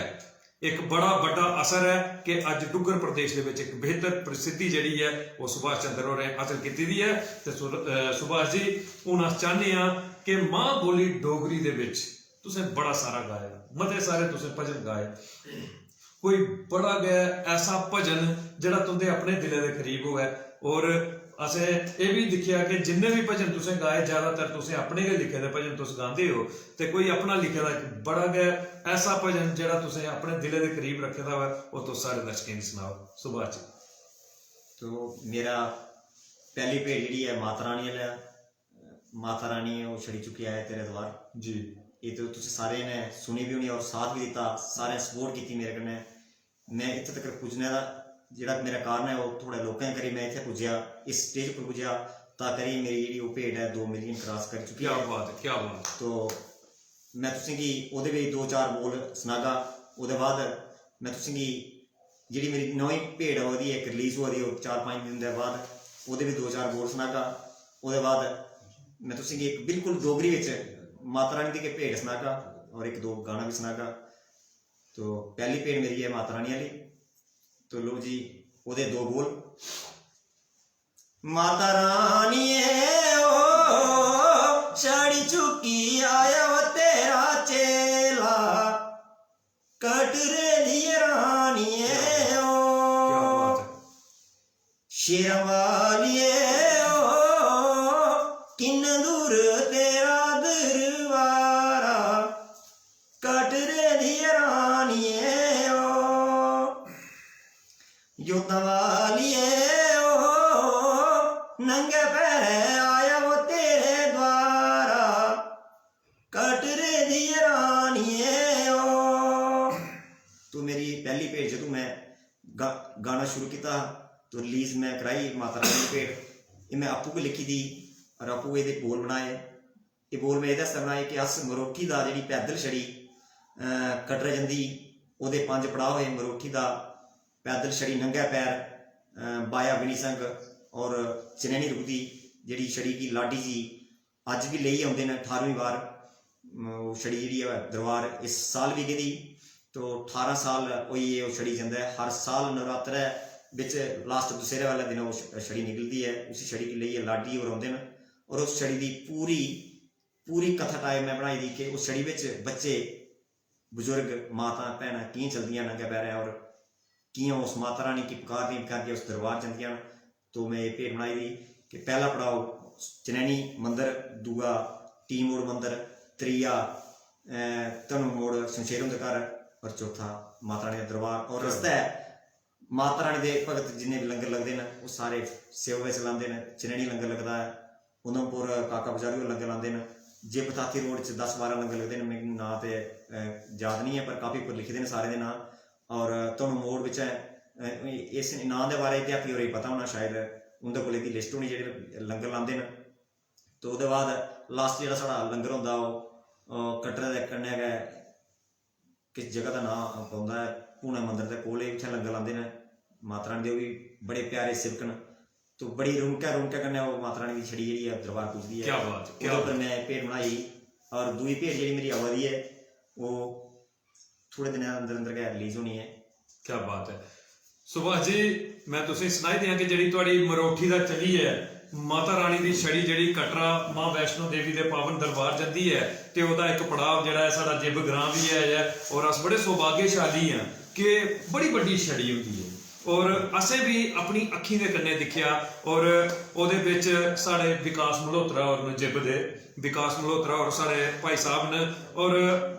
इक बड़ा बड्डा असर ऐ कि अज्ज डुग्गर प्रदेश दे बिच इक बेह्तर प्रसिद्धि जेह्ड़ी ऐ ओह् सुभाष चंद्र होरें हासल कीती दी ऐ। ते सुर-, अ, सुभाष जी, हून अस चाह्न्ने आं कि मां बोली डोगरी दे बिच तुसें बड़ा सारा गाया, मते सारे तुसें भजन गाए, कोई बड़ा गै ऐसा भजन जेह्ड़ा तुं'दे अपने दिलै दे करीब होऐ। और असें एह् बी दिक्खेआ कि जिन्ने बी भजन तुसें गाए, जैदातर तुसें अपने गै लिखे दे भजन तुस गांदे ओ, ते कोई अपना लिखे दा इक बड़ा गै ऐसा भजन जेह्ड़ा तुसें अपने दिलै दे करीब रक्खे दा होऐ, ओह् तुस साढ़े दर्शकें गी सनाओ। सुभाष जी। तो मेरा पैह्ली भेंट जेह्ड़ी ऐ माता रानी आह्ला, माता रानी ओह् छड़ी चुक्की आए तेरे द्वार। जी। एह् तो तुसें सारें ने सुनी बी होनी और साथ बी दित्ता, सारें सपोर्ट कीती मेरे कन्नै। में इत्थै तक पुज्जने दा जेह्ड़ा मेरा कारण ऐ, ओह् थुआढ़े लोकें करी में इत्थै पुज्जेआ, इस स्टेज पर पुज्जेआ, तां करियै मेरी जेह्ड़ी ओह् भेंट ऐ दो मिलियन क्रॉस करी चुकी क्या ऐ। बात है, क्या बात है। तो में तुसेंगी ओह्दे बी दो चार बोल सनागा। ओह्दे बाद में तुसेंगी जेह्ड़ी मेरी नमीं भेंट आवा दी ऐ, इक रिलीज होआ दी ऐ, ओह् चार पंज दिन दे बाद ओह्दे बी दो चार बोल सनागा। ओह्दे बाद में तुसेंगी इक बिल्कुल डोगरी बिच माता रानी दी गै भेंट सनागा और इक दो गाना बी सनागा। तो पैह्ली भेंट मेरी ऐ माता रानी आह्ली। तो लो जी, ओह्दे दो बोल। माता रानिये ओ, छड़ी चुक्की आया ओ तेरा चेला, कटरे दी रानिये ओ। क्या बात है। शेरां वालिये ओ, किन्ने दूर तेरा दरबारा, कटरे दी रानिये ओ। जोतां वालिये ओ, नंगे पैरें आया ओ तेरे द्वारा, कटरे दी रानिये ओ। तो मेरी पैह्ली भेंट जदूं मैं गा-, गाना शुरू कीता, तो रिलीज मैं कराई माता रानी दी भेंट। एह् मैं आपूं गै लिखी दी और आपूं एह्दे बोल बनाए। एह् बोल मैं एह्दे आस्तै बनाए कि अस मरोठी दा जेह्ड़ी पैदल छड़ी, अ, कटरै जंदी, ओह्दे पंज पड़ाव हे। मरोठी दा पैदल छड़ी नंगै पैर, अ, बाया विनी संघ और चनैनी रुकदी, जेह्ड़ी छड़ी गी लाडी जी अज्ज बी लेइयै औंदे न ठारमीं बार। म, ओह् छड़ी जेह्ड़ी ऐ दरबार इस साल बी गेदी, तो ठारां साल होई गे ओह् छड़ी जंदा ऐ। हर साल नवरात्रै बिच लास्ट दशहरे वाले दिन ओह् छ-, छड़ी निकलदी ऐ, उसी छड़ी गी लेइयै लाडी होर औंदे न और उस छड़ी दी पूरी, पूरी कथा टाइप मैं बनाई दी कि उस छड़ी बिच बच्चे, बुजुर्ग, माता, भैनां कि'यां चलदियां नंगे पैरें और कि'यां उस माता रानी गी पुकारदियां, पुकारदियां उस दरबार जंदियां न। तो मैं एह् भेंट बनाई दी कि पैह्ला पड़ाव चनैनी मंदर, दूआ टी मोड़ मंदर, त्रीया, अ, धनु मोड़ शमशेर हुंदे घर और चौथा माता रानी दा दरबार। और रस्तै माता रानी दे भगत जिन्ने बी लंगर लगदे न, ओह् सारे सेवा बिच लांदे न। चनैनी लंगर लगदा ऐ, उधमपुर काका बजारू होर लंगर लांदे न, जे पथाथी रोड च दस बारां लंगर लगदे न, मिगी नांऽ ते, अ, याद निं ऐ, पर काफी उप्पर लिखे दे न सारें दे नांऽ। और धनु मोड़ बिच ऐ, अ, इस नांऽ दे बारे अध्यापी होरें गी पता होना शायद, उं'दे कोल एह्दी लिस्ट होनी जेह्ड़े लंगर लांदे न। तो ओह्दे बाद लास्ट जेह्ड़ा साढ़ा लंगर होंदा ओह्, अ, कटरे दे कन्नै गै किस जगह दा नांऽ पौंदा ऐ, भूना मंदर दे कोल, एह् उत्थें लंगर लांदे न माता रानी दे, ओह् बी बड़े प्यारे सेवक न। तो बड़ी रौनकै, रौनकै कन्नै ओह् माता रानी दी छड़ी जेह्ड़ी ऐ दरबार पुजदी ऐ। क्या बात, क्या ओह्दे उप्पर बात। मैं भेंट बनाई और दूई भेंट जेह्ड़ी मेरी आवा दी ऐ, ओह् थोड़े दिनें अंदर अंदर गै रिलीज होनी ऐ। क्या बात है। सुभाष जी, मैं तुसें सनाई दियां कि जेह्ड़ी थुआड़ी मरोठी दा चली ऐ, माता रानी दी छड़ी जेह्ड़ी कटरा मां वैष्णो देवी दे पावन दरबार जंदी ऐ, ते ओह्दा इक पड़ाव जेह्ड़ा ऐ साढ़ा जिब ग्रां बी ऐ, ऐ, और अस बड़े सौभाग्यशाली आं कि बड़ी बड्डी छड़ी होंदी ऐ। और असें बी अपनी अक्खीं दे कन्नै दिक्खेआ, और ओह्दे बिच साढ़े विकास मल्होत्रा होर न जिब दे, विकास मल्होत्रा होर साढ़े भाई साहब न, और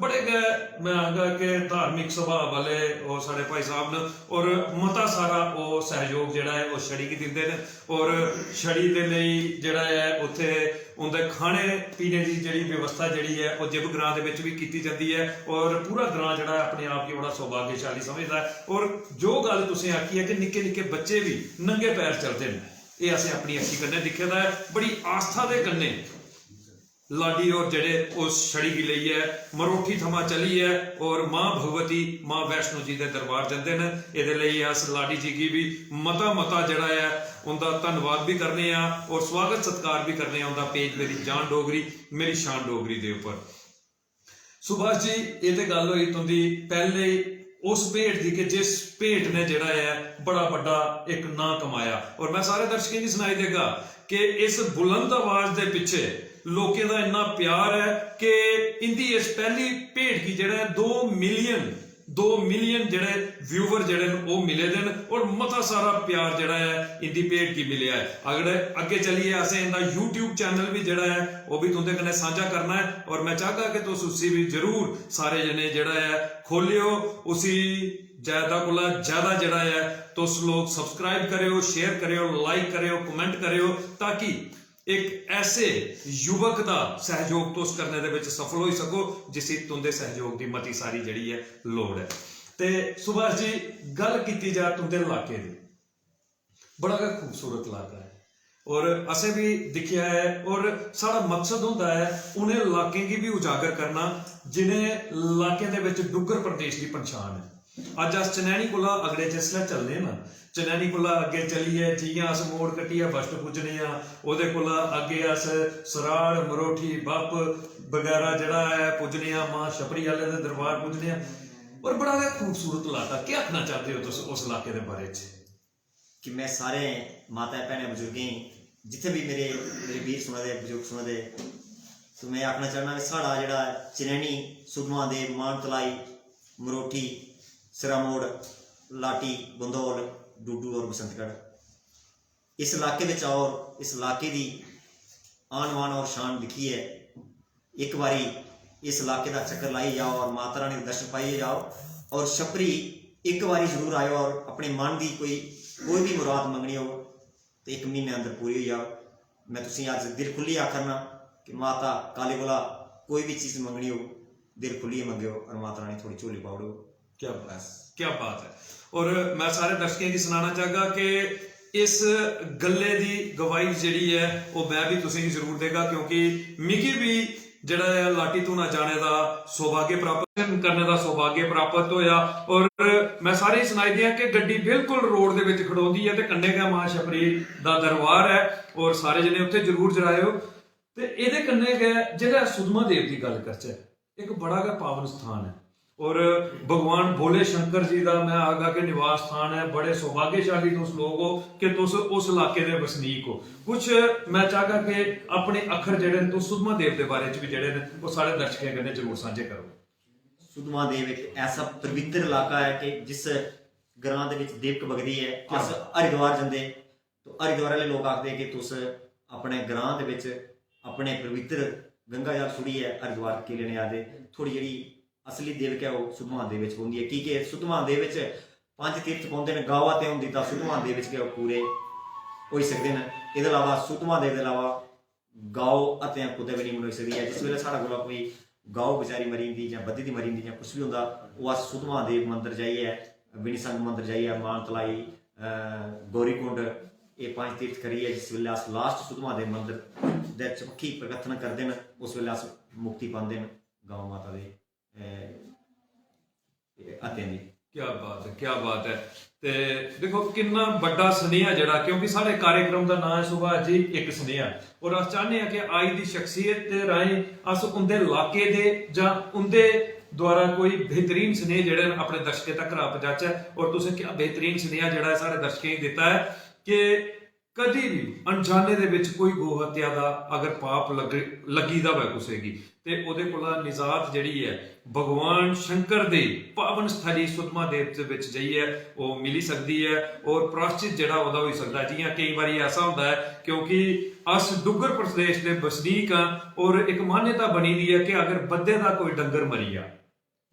बड़े गै, मैं आखगा कि धार्मिक स्वभाव आह्ले ओह् साढ़े भाई साहब न, और मता सारा ओह् सैह्योग जेह्ड़ा ऐ ओह् छड़ी गी दिंदे न, और छड़ी दे लेई जेह्ड़ा ऐ उत्थै उं'दे खाने पीने दी जेह्ड़ी व्यवस्था जेह्ड़ी ऐ ओह् जिब ग्रां दे बिच बी कीती जंदी ऐ, और पूरा ग्रां जेह्ड़ा ऐ अपने आप गी बड़ा सौभाग्यशाली समझदा ऐ। और जो गल्ल तुसें आखी ऐ कि निक्के निक्के बच्चे बी नंगे पैर चलदे न, एह् असें अपनी अक्खीं कन्नै दिक्खे दा ऐ। बड़ी आस्था दे कन्नै लाडी होर जेह्ड़े उस छड़ी गी लेइयै मरोठी थमां चलियै और मां भगवती, मां वैष्णो जी दे दरबार जंदे न। एह्दे लेई अस लाडी जी गी बी मता मता जेह्ड़ा ऐ उं'दा धन्नवाद बी करने आं और स्वागत सत्कार बी करने आं उं'दा पेज मेरी जान डोगरी, मेरी शान डोगरी दे उप्पर। सुभाष जी, एह् ते गल्ल होई तुं'दी पैह्ले उस भेंट दी कि जिस भेंट ने जेह्ड़ा ऐ बड़ा बड्डा इक नांऽ कमाया। और मैं सारे दर्शकें गी सनाई देगा कि इस बुलंद आवाज दे पिच्छे लोकें दा इन्ना प्यार ऐ कि इं'दी इस पैह्ली भेंट गी जेह्ड़ा ऐ दो मिलियन, दो मिलियन जेह्ड़े व्यूअर जेह्ड़े न ओह् मिले दे न और मता सारा प्यार जेह्ड़ा ऐ इं'दी भेंट गी मिलेआ ऐ। अगर अग्गें चलियै असें इं'दा YouTube चैनल बी जेह्ड़ा ऐ ओह् बी तुं'दे कन्नै सांझा करना ऐ और मैं चाहगा कि तुस उसी बी जरूर सारे जने जेह्ड़ा ऐ खोह्लेओ, उसी ज्यादा कोला ज्यादा जेह्ड़ा ऐ तुस लोग subscribe करेओ, share करेओ, like करेओ, comment करेओ, ताकि इक ऐसे युवक दा सैह्योग तुस करने दे बिच सफल होई सको, जिसी तुं'दे सैह्योग दी मती सारी जेह्ड़ी ऐ लोड़ ऐ। ते सुभाष जी, गल्ल कीती जा तुं'दे लाके दी, बड़ा गै खूबसूरत लाका ऐ और असें बी दिक्खेआ ऐ और साढ़ा मकसद होंदा ऐ उ'नें लाकें गी बी उजागर करना जि'नें लाकें दे बिच डुग्गर प्रदेश दी पंछान ऐ। अज्ज अस चनैनी कोला अगड़े जिसलै चलने ना, चनैनी कोला अग्गें चलियै जि'यां अस मोड़ कट्टियै बस्ट पुज्जने आं, ओह्दे कोला अग्गें अस सराड़, मरोठी, बप्प, बगैरा जेह्ड़ा ऐ पुज्जने आं, मां छपरी आह्ले दे दरबार पुज्जने आं, और बड़ा गै खूबसूरत लाटा। केह् आखना चांह्दे ओ तुस उस लाके दे बारे च? कि में सारे माता भैनें बजुर्गें गी, जित्थै बी मेरे मेरे वीर सुना दे, बजुर्ग सुना दे, तो में आखना चाहना कि साढ़ा जेह्ड़ा चनैनी, सुद्धमहादेव, मानतलाई, मरोठी, सिरामोड़, लाटी, बंदौल, डुड्डू और बसंतगढ़, इस इलाके बिच आओ और इस इलाके दी आन बान और शान दिक्खियै इक बारी इस इलाके दा चक्कर लाइयै जाओ और माता रानी दे दर्शन पाइयै जाओ। और छपरी इक बारी जरूर आयो और अपने मन दी कोई कोई भी मुराद मंगनी हो तो इक महीने अंदर पूरी होई जाओ। मैं तुसेंगी अज्ज दिल खुल्लियै आखना कि माता काली कोला कोई भी चीज मंगनी हो, दिल खुल्लियै मंगेओ और माता रानी थोड़ी झोली पाउड़ो। क्या बात, क्या बात है। और मैं सारे दर्शकें गी सनाना चाहगा कि इस गल्ले दी गवाही जेह्ड़ी ऐ, ओह् मैं बी तुसेंगी जरूर देगा, क्योंकि मिगी बी जेह्ड़ा ऐ, लाटी धूना जाने दा सौभाग्य प्राप्त, दर्शन करने दा सौभाग्य प्राप्त होया। और मैं सारें गी सनाई दियां कि गड्डी बिल्कुल रोड दे बिच खड़ोंदी ऐ ते कन्नै गै मां छपरी दा दरबार ऐ, और सारे जने उत्थै जरूर जाएओ। ते एह्दे कन्नै गै जेह्ड़ा सुद्धमहादेव दी गल्ल करचै, इक बड़ा गै पावन स्थान ऐ। और भगवान भोले शंकर जी दा, मैं आखगा कि निवास स्थान ऐ। बड़े सौभाग्यशाली तुस लोग हो कि तुस उस इलाके दे बसनीक हो। कुछ मैं चाहगा कि अपने अक्खर जेह्ड़े न, तुस सुद्धमहादेव दे बारे च बी जेह्ड़े न, ओह् सारे दर्शकें कन्नै जरूर सांझे करो। सुद्धमहादेव इक ऐसा पवित्र इलाका ऐ कि जिस ग्रां दे बिच देवक बगदी ऐ, अस हरिद्वार जंदे, तो हरिद्वार आह्ले लोक आखदे कि तुस अपने ग्रां दे बिच अपने पवित्र गंगा जल छुड़ियै हरिद्वार की लेने आए दे? थुआढ़ी जेह्ड़ी असली देवक ऐ, ओह् सुद्धमहादेव बिच पौंदी ऐ, की के सुद्धमहादेव बिच पंज तीर्थ पौंदे न। गौ हत्या होंदी तां सुद्धमहादेव बिच गै ओह् पूरे होई सकदे न। एह्दे अलावा सुद्धमहादेव दे अलावा गौ हत्या कुतै बी नेईं मनोई सकदी ऐ। जिस बेल्लै साढ़े कोला कोई गौ बेचारी मरी जंदी जां बद्धी दी मरी जंदी जां कुछ बी होंदा, ओह् अस सुद्धमहादेव मंदर जाइयै, विनिसंग मंदर जाइयै, मानतलाई, अ, गौरीकुंड, एह् पंज तीर्थ करियै जिस बेल्लै अस लास्ट सुद्धमहादेव मंदर दे चबक्खी प्रकथन करदे न, उस बेल्लै अस मुक्ति पांदे न गौ माता दे, अ, हत्या दी। क्या बात है, क्या बात है। ते दिक्खो किन्ना बड्डा सनेहा जेह्ड़ा, क्योंकि साढ़े कार्यक्रम दा नांऽ ऐ सुभाष जी इक सनेहा, और अस चाह्न्ने आं कि अज्ज दी शख्सियत दे राहें अस उं'दे लाके दे जां उं'दे द्वारा कोई बेहतरीन सनेह जेह्ड़े न अपने दर्शकें तक पजाचै। और तुसें क्या बेहतरीन सनेहा जेह्ड़ा ऐ साढ़े दर्शकें गी दित्ता ऐ कि कदी बी अनजाने दे बिच कोई गौ हत्या दा अगर पाप लग लग्गी दा होऐ कुसै गी, ते ओह्दे कोला निजात जेह्ड़ी ऐ भगवान शंकर दे पावन स्थली सुद्धमहादेव दे बिच जाइयै ओह् मिली सकदी ऐ, और प्राश्चित जेह्ड़ा ओह्दा होई सकदा ऐ। जि'यां केईं बारी ऐसा होंदा ऐ, क्योंकि अस डुग्गर प्रदेश दे बसनीक आं, और इक मान्यता बनी दी ऐ कि अगर बद्धे दा कोई डंगर मरी जा,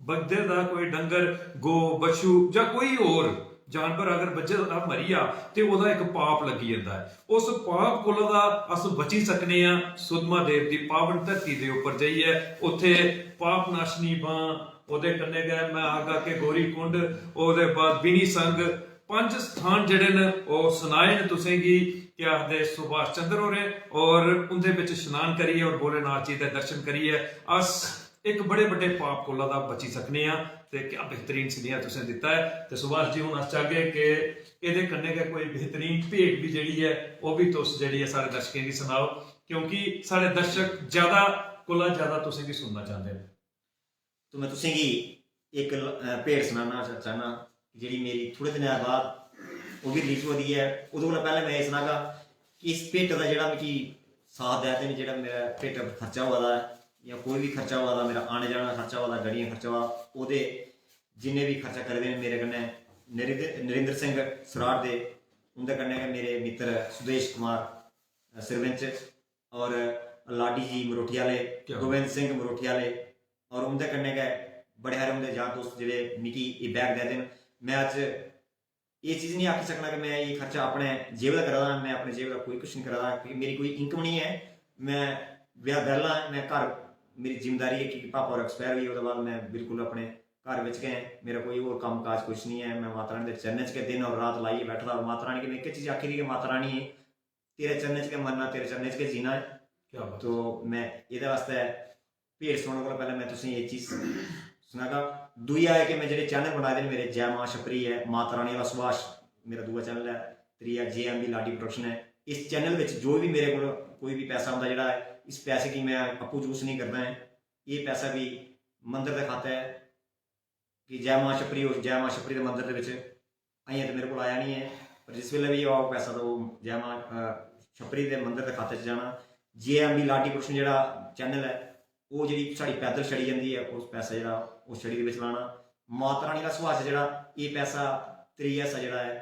बद्धे दा कोई डंगर, गौ, बच्छू जां कोई होर जानवर अगर बज्झे दा मरी जा, ते ओह्दा इक पाप लग्गी जंदा ऐ। उस पाप कोला दा अस बची सकने आं सुद्धमहादेव दी पावन धरती दे उप्पर जाइयै। उत्थै पाप नाशनी बां, ओह्दे कन्नै गै मैं आखगा कि गौरी कुंड, ओह्दे बाद बिनी संघ, पंज स्थान जेह्ड़े न ओह् सनाए न तुसेंगी, केह् आखदे, सुभाष चंद्र होरें, और उं'दे बिच स्नान करियै और भोलेनाथ जी दे दर्शन करियै अस इक बड़े बड्डे पाप कोला दा बची सकने आं। ते क्या बेहतरीन सनेहा तुसें दित्ता ऐ। ते सुभाष जी, हून अस चाहगे कि एह्दे कन्नै गै कोई बेहतरीन भेंट बी जेह्ड़ी ऐ, ओह् बी तुस जेह्ड़ी ऐ साढ़े दर्शकें गी सनाओ, क्योंकि साढ़े दर्शक ज्यादा कोला ज्यादा तुसेंगी सुनना चांह्दे न। तो मैं तुसेंगी इक ल-, अ, भेंट सनाना चा-, चाहना, जेह्ड़ी मेरी थोह्ड़े दिनें बाद ओह् बी रिलीज होआ दी ऐ। ओह्दे कोला पैह्लें मैं एह् सनागा कि इस भेंट दा जेह्ड़ा मिगी साथ देआ दे न, जेह्ड़ा मेरा भेंट पर खर्चा होआ दा ऐ जां कोई बी खर्चा होआ दा, मेरा आने जाने दा खर्चा होआ दा, गड्डियां खर्चा होआ दा, ओह्दे जिन्ने बी खर्चा करे दे न मेरे कन्नै नरेंद्र नरेंद्र सिंह सराड़ दे, उं'दे कन्नै गै मेरे मित्तर सुदेश कुमार, अ, सरपंच, और लाडी जी मरोठी आह्ले, क्या? गोविंद सिंह मरोठी आह्ले, और उं'दे कन्नै गै बड़े हारे उं'दे यार दोस्त जेह्ड़े मिगी एह् बैग देआ दे न। मैं अज्ज एह् चीज निं आखी सकना कि मैं एह् खर्चा अपने जेब दा करा दा, मैं अपने जेब दा कोई कुछ निं करा दा, क्योंकि मेरी कोई इनकम निं ऐ। मैं ब्याह बैह्ला ऐ, मैं घर, मेरी जिम्मेदारी ऐ, क्योंकि पापा होर एक्सपायर होई गे, ओह्दे बाद मैं बिल्कुल अपने घर बिच गै ऐं, मेरा कोई होर कम्म काज कुछ निं ऐ। मैं माता रानी दे चरणें च गै दिन और रात लाइयै बैठे दा। और माता रानी गी मैं इक्कै चीज आखी दी कि माता रानी, तेरे चरणें च गै मरना, तेरे चरणें च गै जीना ऐ। क्या बात। तो मैं एह्दे आस्तै भेंट सुनाने कोला पैह्लें मैं तुसेंगी एह् चीज सनागा। दूआ एह् कि मैं जेह्ड़े चैनल बनाए दे न मेरे, जै मां छपरी ऐ, माता रानी आह्ला सुभाष मेरा दूआ चैनल ऐ, त्रीया जे एम बी लाडी प्रोडक्शन ऐ। इस चैनल बिच जो बी मेरे कोल कोई बी पैसा औंदा जेह्ड़ा ऐ, इस पैसे गी मैं आपूं यूज नहीं करदा ऐ, एह् पैसा बी मंदर दे खातै कि जै मां छपरी, उस जै मां छपरी दे मंदर दे बिच अजें ते मेरे कोल आया निं ऐ, पर जिस बेल्लै बी ओह् पैसा, ते ओह् जै मां, अ, छपरी दे मंदर दे खाते च जाना। जे एम बी लाडी प्रोडक्शन जेह्ड़ा चैनल ऐ, ओह् जेह्ड़ी साढ़ी पैदल छड़ी जंदी ऐ, उस पैसा जेह्ड़ा ओह् छड़ी दे बिच लाना। माता रानी दा सुभाष जेह्ड़ा, एह् पैसा, त्रिया हिस्सा जेह्ड़ा ऐ,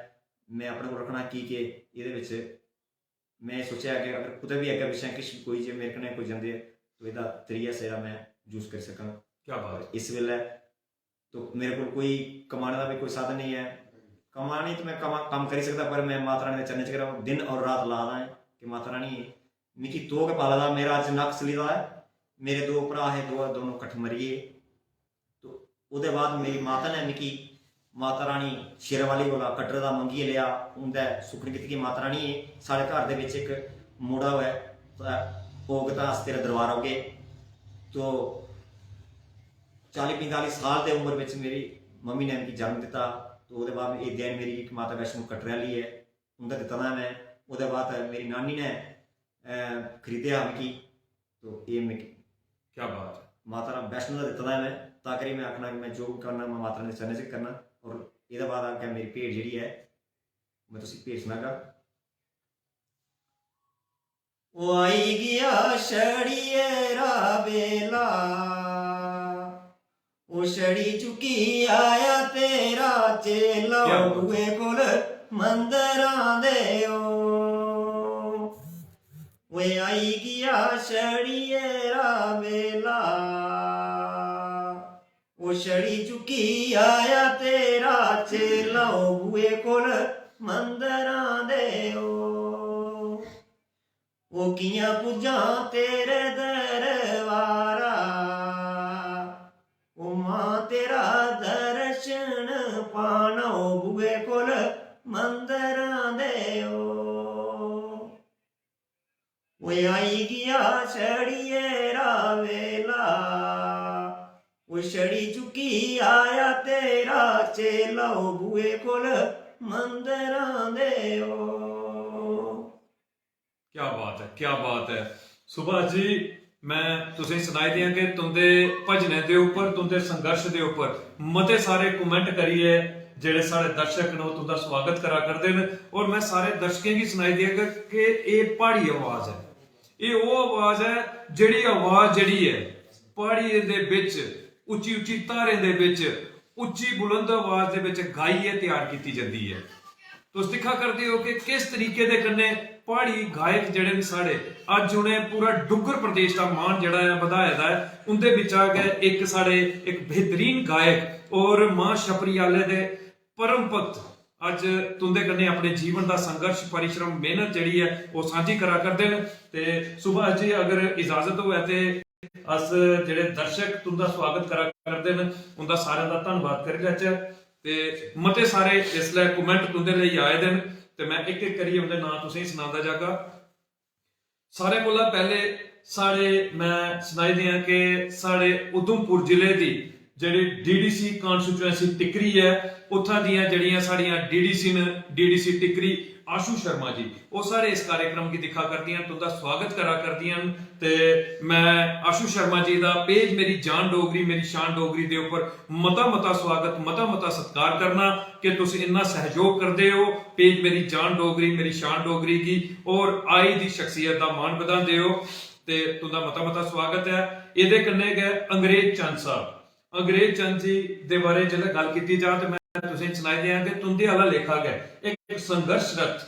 में अपने कोल रक्खना, की के एह्दे बिच में सोचेआ कि अगर कुतै बी अग्गें पिच्छें किश बी कोई, जे मेरे कन्नै कोई जंदे, तो एह्दा त्रिया हिस्सा जेह्ड़ा में यूज़ करी सकां। क्या बात है। इस बेल्लै तो मेरे कोल कोई कमाने दा बी कोई साधन नेईं ऐ। कमाने तो मैं कमा-, कम्म करी सकदा, पर मैं माता रानी दे चरणें च गै र'वां, दिन और रात ला दा ऐ कि माता रानी, मिगी तोह् गै पाले दा, मेरा अज्ज नक्क सली दा ऐ, मेरे दो भ्राऽ हे, दो, दोनों कट्ठे मरी गे। तो ओह्दे बाद मेरी माता ने मिगी, माता रानी शेरां वाली कोला कटरे दा मंगियै लेआ, उं'दे सुक्खन कीती कि माता रानी, साढ़े घर दे बिच इक मुड़ा होऐ, होग तां अस तेरे दरबार औगे। तो चाली पंजताली साल दे उम्र बिच मेरी मम्मी ने मिगी जन्म दित्ता। तो ओह्दे बाद एह् देन मेरी इक माता वैष्णो कटरे आह्ली ऐ, उं'दा दित्ता दा में। ओह्दे बाद मेरी नानी ने, अ, खरीदेआ मिगी। तो एह् मिगी क्या बात है। माता राम वैष्णो दा दित्ता दा में, तां करियै में आखना कि में जो बी करना, में माता रानी दे चरणें च करना। और एह्दे बाद अग्गें मेरी भेंट जेह्ड़ी ऐ, में तुसें भेंट सनागा। ओह् आई गेआ छड़ियै रा बेला, ओह् छड़ी चुक्की आया तेरा चेला, क्या बात। बूहे कोल मंदरां दे ओ। ओए आई गेआ छड़ियै रा बेला, ओह् छड़ी चुक्की आया तेरा चेला, ओ बूहे कोल मंदरां दे ओ। ओ कि'यां पुज्जां तेरे दरबारा, ओ मां तेरा दर्शन पाना, ओ बूहे कोल मंदरां दे ओ। ओए आई गेआ छड़ियै रा बेला, ओ छड़ी चुक्की आया तेरा चेला, ओ बूहे कोल मंदरां दे ओ। क्या बात है, क्या बात है। सुभाष जी, मैं तुसें सनाई दियां कि तुंदे भजनें दे उप्पर, तुंदे संघर्ष दे उप्पर मते सारे comment करियै जेह्ड़े साढ़े दर्शक न, ओह् तुंदा स्वागत करा करदे न। और मैं सारे दर्शकें गी सनाई दियां कि, कि एह् प्हाड़ी आवाज ऐ, एह् ओह् आवाज ऐ जेह्ड़ी आवाज जेह्ड़ी ऐ प्हाड़ियें दे बिच, उच्ची उच्ची धारें दे बिच, उच्ची बुलंद आवाज दे बिच गाइयै त्यार कीती जंदी ऐ। तुस दिक्खा करदे ओ कि किस तरीके दे कन्नै प्हाड़ी गायक जेह्ड़े न साढ़े, अज्ज उ'नें पूरा डुग्गर प्रदेश दा मान जेह्ड़ा ऐ बधाए दा ऐ। उं'दे बिच्चा गै इक साढ़े इक बेहतरीन गायक और मां छपरी आह्ले दे परम भक्त अज्ज तुं'दे कन्नै अपने जीवन दा संघर्ष, परिश्रम, मेहनत जेह्ड़ी ऐ ओह् सांझी करा करदे न। ते सुभाष जी, अगर इजाजत होऐ ते अस जेह्ड़े दर्शक तुं'दा स्वागत करा करदे न, उं'दा सारें दा धन्नवाद करी लैचै। ते मते सारे इसलै comment तुं'दे लेई आए दे न, ते मैं इक-इक करियै उं'दे नांऽ तुसेंगी सनांदा जागा। सारें कोला पैह्ले साढ़े, मैं सनाई देआं कि साढ़े उधमपुर जिले दी जेह्ड़ी D D C constituency टिक्करी ऐ, उत्थां दियां जेह्ड़ियां साढ़ियां D D C न, D D C टिक्करी आशु शर्मा जी, ओह् साढ़े इस कार्यक्रम गी दिक्खा करदियां न, तुं'दा स्वागत करा करदियां न। ते मैं आशु शर्मा जी दा page मेरी जान डोगरी, मेरी शान डोगरी दे उप्पर मता मता स्वागत, मता मता सत्कार करना कि तुस इन्ना सैहयोग करदे ओ page मेरी जान डोगरी, मेरी शान डोगरी गी, और आई दी शख्सियत दा मान बधांदे ओ। ते तुं'दा मता मता स्वागत ऐ। एह्दे कन्नै गै अंग्रेज चंद साहब, अंग्रेज चंद जी दे बारे च जेल्लै गल्ल कीती जा ते मैं तुसेंगी सनाई देआं कि तुं'दे आह्ला लेखा गै इक संघर्षरत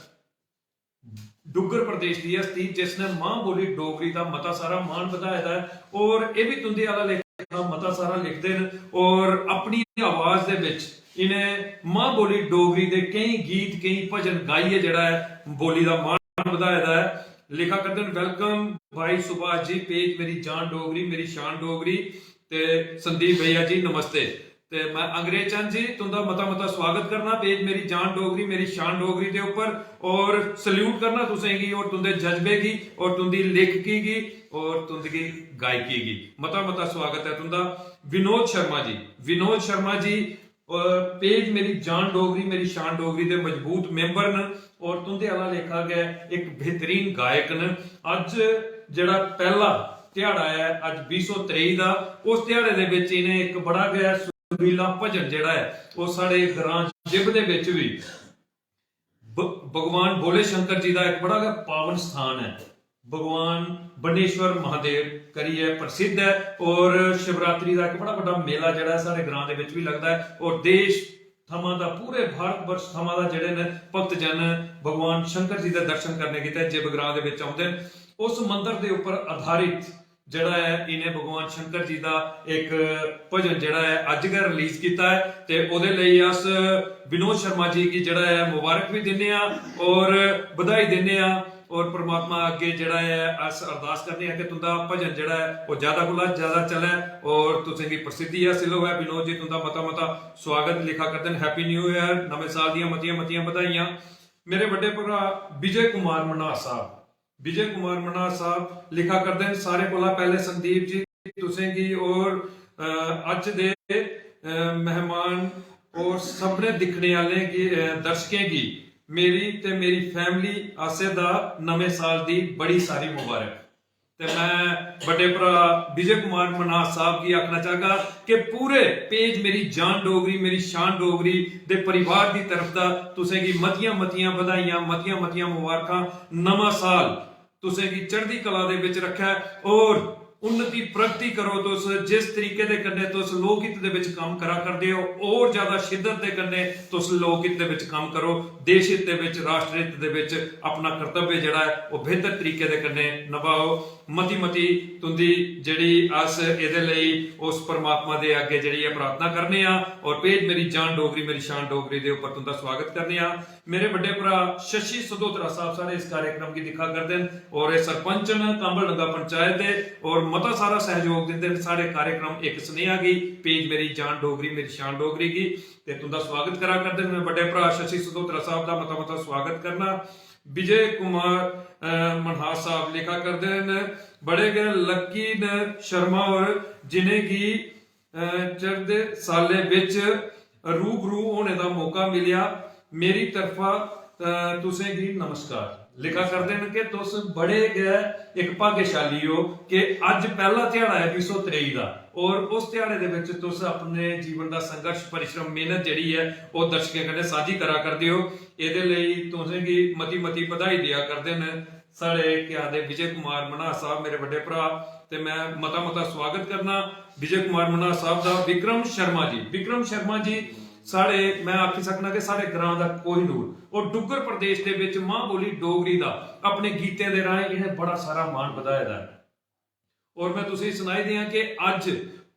डुग्गर प्रदेश दी हस्ती जिसने मां बोली डोगरी दा मता सारा मान बधाए दा ऐ और एह् बी तुं'दे आह्ला लेखा मता सारा लिखदे न और अपनी आवाज दे बिच इ'नें मां बोली डोगरी दे केईं गीत, केईं भजन गाइयै जेह्ड़ा ऐ बोली दा मान बधाए दा ऐ। लिखा करदे न, "Welcome भाई सुभाष जी, page मेरी जान डोगरी, मेरी शान डोगरी।" ते संदीप भैया जी, नमस्ते। ते मैं अंग्रेज चंद जी, तुं'दा मता मता स्वागत करना page मेरी जान डोगरी, मेरी शान डोगरी दे उप्पर, और salute करना तुसेंगी और तुं'दे जज्बे गी और तुं'दी लेखकी गी और तुं'दी गायकी गी। मता मता स्वागत ऐ तुं'दा। विनोद शर्मा जी, विनोद शर्मा जी, अ, page मेरी जान डोगरी, मेरी शान डोगरी दे मजबूत member न और तुं'दे आह्ला लेखा गै इक बेहतरीन गायक न। अज्ज जेह्ड़ा पैह्ला ध्याड़ा ऐ अज्ज बीह् सौ त्रेई दा, उस ध्याड़े दे बिच इ'नें इक बड़ा गै सुरीला भजन जेह्ड़ा ऐ, ओह् साढ़े ग्रां जिब दे बिच बी ब-, भगवान भोले शंकर जी दा इक बड़ा गै पावन स्थान ऐ। भगवान बनेश्वर महादेव करियै प्रसिद्ध ऐ और शिवरात्रि दा इक बड़ा बड्डा मेला जेह्ड़ा ऐ साढ़े ग्रां दे बिच बी लगदा ऐ और देश थमां दा, पूरे भारत वर्ष थमां दा जेह्ड़े न भक्तजन भगवान शंकर जी दे दर्शन करने गितै जिब ग्रां दे बिच औंदे न। उस मंदर दे उप्पर आधारित जेह्ड़ा ऐ इ'नें भगवान शंकर जी दा इक भजन जेह्ड़ा ऐ अज्ज गै रिलीज कीता ऐ ते ओह्दे लेई अस विनोद शर्मा जी गी जेह्ड़ा ऐ मुबारक बी दिन्ने आं और बधाई दिन्ने आं और परमात्मा अग्गे जेह्ड़ा ऐ अस अरदास करने आं कि तुं'दा भजन जेह्ड़ा ऐ ओह् ज्यादा कोला ज्यादा चलै और तुसें गी प्रसिद्धि हासिल होऐ। विनोद जी तुं'दा मता मता स्वागत। लिखा करदे न, "Happy New Year, नमें साल दियां मतियां मतियां बधाइयां।" मेरे बड्डे भ्राऽ विजय कुमार मन्हास साहब, विजय कुमार मन्हास साहब लिखा करदे न, "सारें कोला पैह्ले संदीप जी तुसें गी और, अ, अज्ज दे, अ, मेहमान और सभनें दिक्खने आह्लें गी, अ, दर्शकें गी मेरी ते मेरी फैमिली आसेआ दा नमें साल दी बड़ी सारी मुबारक।" ते मैं बड्डे भ्राऽ विजय कुमार मन्हास साहब गी आखना चाहगा कि पूरे पेज मेरी जान डोगरी, मेरी शान डोगरी दे परिवार दी तरफ दा तुसें गी मतियां मतियां बधाइयां, मतियां मतियां मुबारखां। नमां साल तुसें गी चढ़दी कला दे बिच रक्खै और उन्नति प्रगति करो। तुस जिस तरीके दे कन्नै तुस लोक हित दे बिच कम्म करा करदे ओ, और ज्यादा शिद्दत दे कन्नै तुस लोक हित दे बिच कम्म करो, देश हित दे बिच, राष्ट्र हित दे बिच अपना कर्तव्य जेह्ड़ा ऐ ओह् बेहतर तरीके दे कन्नै नभाओ। मती मती तुंदी जेह्ड़ी अस एह्दे लेई उस परमात्मा दे अग्गें जेह्ड़ी ऐ प्रार्थना करने आं और पेज मेरी जान डोगरी मेरी शान डोगरी दे उप्पर तुंदा स्वागत करने आं। मेरे बड्डे भ्राऽ शशि सदोत्रा साहब साढ़े इस कार्यक्रम गी दिक्खा करदे न और एह् सरपंच न कांबल डंगा पंचायत दे और मता सारा सैहयोग दिंदे न साढ़े कार्यक्रम इक सनेहा गी, पेज मेरी जान डोगरी मेरी शान डोगरी गी। ते तुंदा स्वागत करा करदे न। मैं बड्डे भ्राऽ शशि सदोत्रा साहब दा मता मता स्वागत करना। विजय कुमार, अ, मन्हास साहब लिखा करदे न, "बड़े गै लक्की न शर्मा होर, जिनेंगी, अ, चढ़दे साले बिच रूबरू होने दा मौका मिलेआ। मेरी तरफा, अ, तुसें गी नमस्कार।" लिखा करदे न कि तुस बड़े गै इक भाग्यशाली ओ कि अज्ज पैह्ला ध्याड़ा ऐ बीह् सौ त्रेई दा और उस ध्याड़े दे बिच तुस अपने जीवन दा संघर्ष, परिश्रम, मेहनत जेह्ड़ी ऐ ओह् दर्शकें कन्नै सांझी करा करदे ओ। एह्दे लेई तुसें गी मती मती बधाई देआ करदे न साढ़े केह् आखदे विजय कुमार मन्हास साहब, मेरे बड्डे भ्राऽ। ते मैं मता मता स्वागत करना विजय कुमार मन्हास साहब दा। विक्रम शर्मा जी, विक्रम शर्मा जी साढ़े, मैं आखी सकना कि साढ़े ग्रां दा कोहिनूर और डुग्गर प्रदेश दे बिच मां बोली डोगरी दा अपने गीतें दे राहें इ'नें बड़ा सारा मान बधाए दा ऐ। और मैं तुसेंगी सनाई देआं कि अज्ज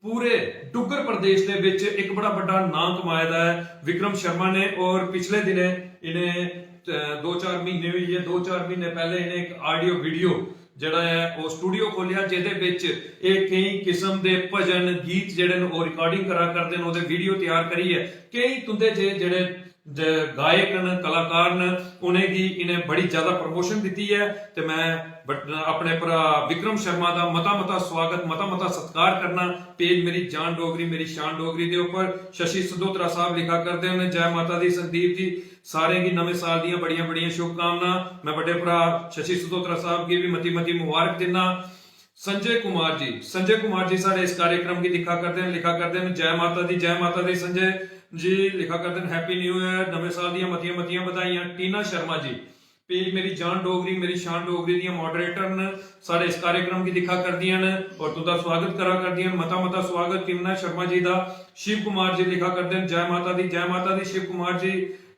पूरे डुग्गर प्रदेश दे बिच इक बड़ा बड्डा नांऽ कमाए दा ऐ विक्रम शर्मा ने। और पिछले दिनें इ'नें, अ, दो चार म्हीने होई गे, दो चार म्हीने पैह्ले इ'नें इक audio video जेह्ड़ा ऐ ओह् studio खोलेआ, जेह्दे बिच एह् केईं किस्म दे भजन, गीत जेह्ड़े न ओह् recording करा करदे न, ओह्दे video त्यार करियै केईं तुं'दे जे जेह्ड़े ज-, गायक न, कलाकार न, उ'नेंगी इ'नें बड़ी ज्यादा promotion दित्ती ऐ। ते मैं बट-, अपने भ्राऽ विक्रम शर्मा दा मता मता स्वागत, मता मता सत्कार करना। पेज मेरी जान डोगरी, मेरी शान डोगरी दे उप्पर शशि सदोत्रा साहब लिखा करदे न, "जय माता दी संदीप जी, सारें गी नमें साल दियां बड़ियां बड़ियां शुभकामनां।" मैं बड्डे भ्राऽ शशि सदोत्रा साहब गी बी मती मती मुबारक दिन्ना। संजय कुमार जी, संजय कुमार जी साढ़े इस कार्यक्रम गी दिक्खा करदे न, लिखा करदे न, "जय माता दी, जय माता दी।" संजय जी लिखा करदे न, "Happy New Year, नमें साल दियां मतियां मतियां बधाइयां।" टीना शर्मा जी, पेज मेरी जान डोगरी, मेरी शान डोगरी दियां moderator न, साढ़े इस कार्यक्रम गी दिक्खा करदियां न और तुंदा स्वागत करा करदियां न। मता मता स्वागत टीना शर्मा जी दा। शिव कुमार जी लिखा करदे न, "जय माता दी, जय माता दी।" शिव कुमार जी,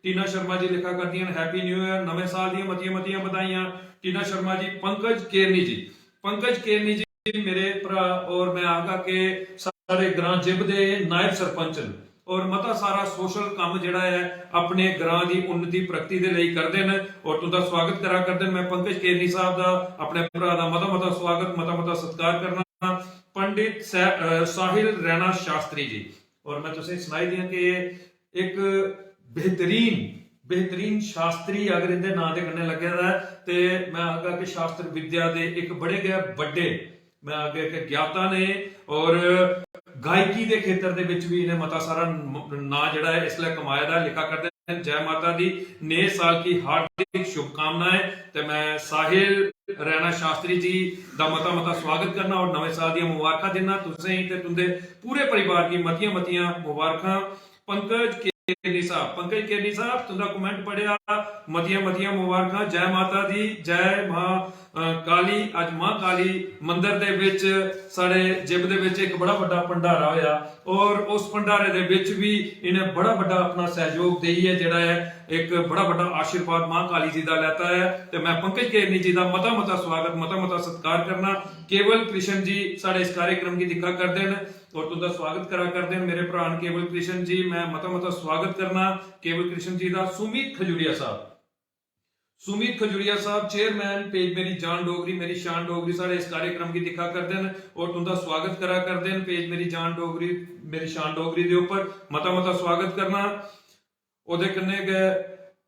टीना शर्मा जी लिखा करदियां न, "Happy New Year, नमें साल दियां मतियां मतियां बधाइयां।" टीना शर्मा जी। पंकज केरनी जी, पंकज केरनी जी मेरे भ्राऽ और मैं आखगा कि साढ़े ग्रां जिब दे नायब सरपंच न और मता सारा social कम्म जेह्ड़ा ऐ अपने ग्रां दी उन्नति प्रगति दे लेई करदे न और तुंदा स्वागत करा करदे न। मैं पंकज केरनी साहब दा, अपने भ्राऽ दा मता मता स्वागत, मता मता सत्कार करना। पंडित सै-, अ, साहिल रैना शास्त्री जी, और मैं तुसें सनाई दियां कि इक बेहतरीन, बेहतरीन शास्त्री अगर इंदे नांऽ दे कन्नै लग्गे दा ऐ ते मैं आखगा कि शास्त्र विद्या दे इक बड़े गै बड्डे, मैं आखगा कि ज्ञाता ने और गायकी दे खेतर दे बिच भी इ'नें मता सारा म-, नांऽ जेह्ड़ा ऐ इसलै कमाए दा ऐ। लिखा करदे हैं। जय माता दी, नए साल की हार्दिक शुभकामनाएं। ते मैं साहिल रैना शास्त्री जी दा मता मता स्वागत करना और नमें साल दियां मुबारखां दिन्ना तुसेंगी ते तुंदे पूरे परिवार गी मतियां मतियां मुबारखां। पंकज केरनी साहब, पंकज केरनी साहब, तुंदा कमेंट पढ़ेआ, मतियां मतियां मुबारखां। जय माता दी, जय मां, अ, काली। अज मां काली मंदर दे विच साढ़े जिब दे विच एक बड़ा बड्डा भंडारा होया और उस भंडारे दे विच भी इन्हें बड़ा बड्डा अपना सहयोग देइयै जेड़ा है एक बड़ा बड्डा आशीर्वाद मां काली जी दा लैता है। ते मैं पंकज केरनी जी दा मता मता स्वागत, मता मता सत्कार करना। केवल कृष्ण जी साढ़े इस कार्यक्रम की दिक्खा करदे न और तुंदा स्वागत करा करदे न मेरे भ्रा न केवल कृष्ण जी। मैं मता मता स्वागत करना केवल कृष्ण जी दा। सुमित खजूरिया साहब, सुमित खजूरिया साहब, चेयरमैन पेज मेरी जान डोगरी, मेरी शान डोगरी, साढ़े इस कार्यक्रम की दिक्खा करदे न और तुंदा स्वागत करा करदे न पेज मेरी जान डोगरी, मेरी शान डोगरी दे उप्पर। मता मता स्वागत करना। ओदे कन्नै गै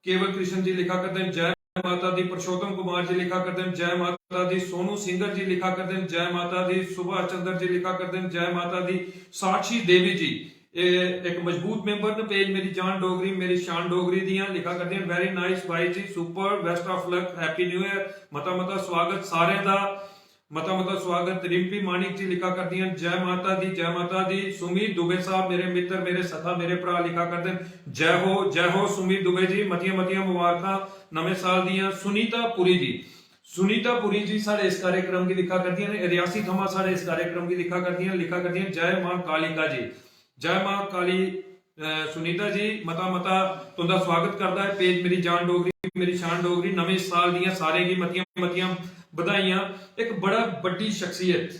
केवल कृष्ण जी लिखा करदे न, "जय माता दी।" पुरुषोत्तम कुमार जी लिखा करदे न, "जय माता दी।" सोनू सिंगर जी लिखा करदे न, "जय माता दी।" सुभाष चंद्र जी लिखा करदे न, "जय माता दी।" साक्षी देवी जी, ए, एक मजबूत मेंबर न पेज मेरी जान डोगरी, मेरी शान डोगरी दियां, लिखा करदे न, "Very nice भाई जी, super, best of luck, happy new year।" मता मता स्वागत सारें दा। मता मता स्वागत। रिम्पी मानिक जी लिखा करदियां, "जय माता दी, जय माता दी।" सुमित दुबे साहब, मेरे मित्र, मेरे सखा, मेरे भरा लिखा करदे न, "जय हो, जय हो सुमित दुबे जी, मतियां मतियां मुबारखां नमें साल दियां।" सुनीता पुरी जी, सुनीता पुरी जी साढ़े इस कार्यक्रम गी लिखा करदियां ने, रियासी थमां साढ़े इस कार्यक्रम गी लिखा करदियां, लिखा करदियां, "जय मां कालिका जी, जय मां काली।" अ, सुनीता जी, मता मता तुंदा स्वागत करदा है पेज मेरी जान डोगरी, मेरी शान डोगरी। नमें साल दियां सारें गी मतियां मतियां बधाइयां। एक बड़ा बड्डी शख्सियत,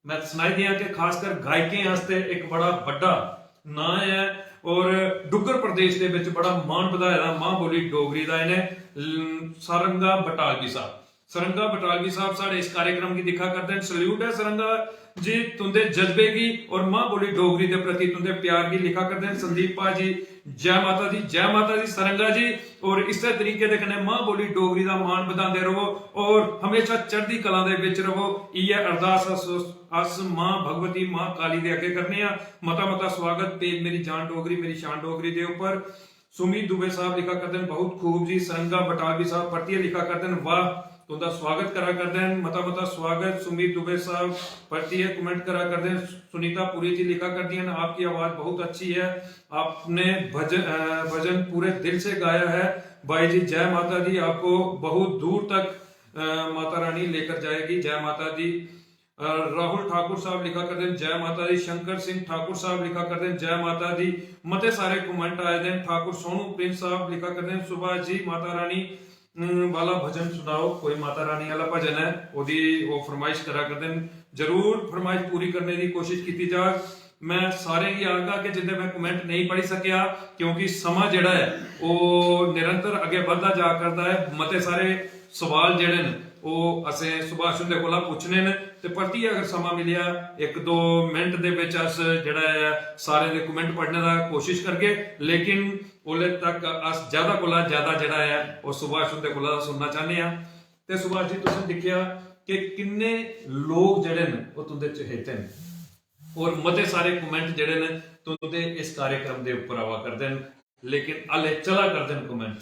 मैं सनाई दियां कि खासकर गायकें आस्तै एक बड़ा बड्डा नां है और डुग्गर प्रदेश दे विच बड़ा मान बधाए दा मां बोली डोगरी दा इ'नें ल-, सरंगा बटालवी साहब। सरंगा बटालवी साहब साढ़े इस कार्यक्रम गी दिक्खा करदे न। सल्यूट है सरंगा जी तुंदे जज्बे गी और मां बोली डोगरी दे प्रति तुंदे प्यार गी लिखा करदे न। संदीप भाजी, जय माता दी, जय माता दी सरंगा जी। और इस्सै तरीके दे कन्नै मां बोली डोगरी दा मान बधांदे रवो और हमेशा चढ़दी कला दे विच रवो। इ'यै अरदास अस, अस मां भगवती, मां काली दे अग्गें करने आं। मता मता स्वागत पेज मेरी जान डोगरी, मेरी शान डोगरी दे उप्पर। सुमित दुबे साहब लिखा करदे न, "बहुत खूब जी।" सरंगा बटालवी साहब परतियै लिखा करदे न, "वाह।" तुंदा स्वागत करा करदे न, मता मता स्वागत। सुमित दुबे साहब परतियै कमेंट करा करदे न। सुनीता पुरी जी लिखा करदियां न, "आपकी आवाज बहुत अच्छी है, आपने भजन, अ, भजन पूरे दिल से गाया है भाई जी। जय माता दी, आपको बहुत दूर तक, अ, माता रानी लेकर जाएगी। जय माता दी।" अ, राहुल ठाकुर साहब लिखा करदे न, "जय माता दी।" शंकर सिंह ठाकुर साहब लिखा करदे न, "जय माता दी।" मते सारे कमेंट आए दे न। ठाकुर सोनू प्रिंस साहब लिखा करदे न, "सुभाष जी, माता रानी, अम, वाला भजन सुनाओ।" कोई माता रानी वाला भजन है, ओदी ओह् फरमाइश करा करदे न। जरूर फरमाइश पूरी करने दी कोशिश कीती जाग। मैं सारें गी आखगा कि जिंदे मैं कमेंट नेईं पढ़ी सकेआ, क्योंकि समां जेह्ड़ा ऐ, ओह् निरंतर अग्गें बधदा जा करदा ऐ। मते सारे सवाल जेह्ड़े न, ओह् असें सुभाष हुंदे कोला पुच्छने न, ते परतियै अगर समां मिलेआ, इक दो मिंट दे बिच अस जेह्ड़ा ऐ, सारें दे कमेंट पढ़ने दा कोशिश करगे, लेकिन ओल्ले तक अस ज्यादा कोला ज्यादा जेह्ड़ा ऐ, ओह् सुभाष हुंदे कोला सुनना चाह्न्ने आं। ते सुभाष जी, तुसें दिक्खेआ कि किन्ने लोक जेह्ड़े न, ओह् तुंदे चहेते न। और मते सारे कमेंट जेह्ड़े न, तुंदे इस कार्यक्रम दे उप्पर आवा करदे न, लेकिन हाले चला करदे न कमेंट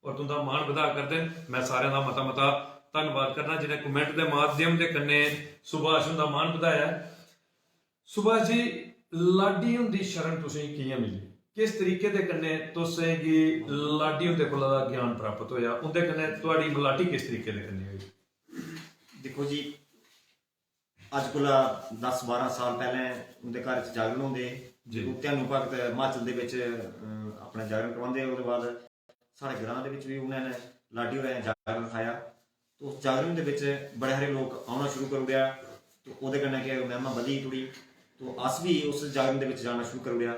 और तुंदा मान बधा करदे न। मैं सारें दा मता मता धन्नवाद करना, जिनें कमेंट दे माध्यम दे कन्नै सुभाष हुंदा मान बधाया ऐ। सुभाष जी, लाडी हुंदी शरण तुसेंगी कि'यां मिली? किस तरीके दे कन्नै तुसें गी लाडी हुंदे कोला दा ज्ञान प्राप्त होया? उंदे कन्नै थुआड़ी मलाटी किस तरीके दे कन्नै होई? दिक्खो जी, अज्ज कोला दस बारां साल पैह्लें उं'दे घर च जागरण होंदे हे। जी। जदूं ध्यानू भगत हिमाचल दे बिच, अ, अपना जागरण करवांदे हे, ओह्दे बाद साढ़े ग्रां दे बिच बी उ'नें, लाडी होरें जागरण रखाया। तो उस जागरण दे बिच बड़े हारे लोक औना शुरू करी ओड़ेआ। तो ओह्दे कन्नै केह्, महिमा बधी थोह्ड़ी। तो अस बी उस जागरण दे बिच जाना शुरू करी ओड़ेआ।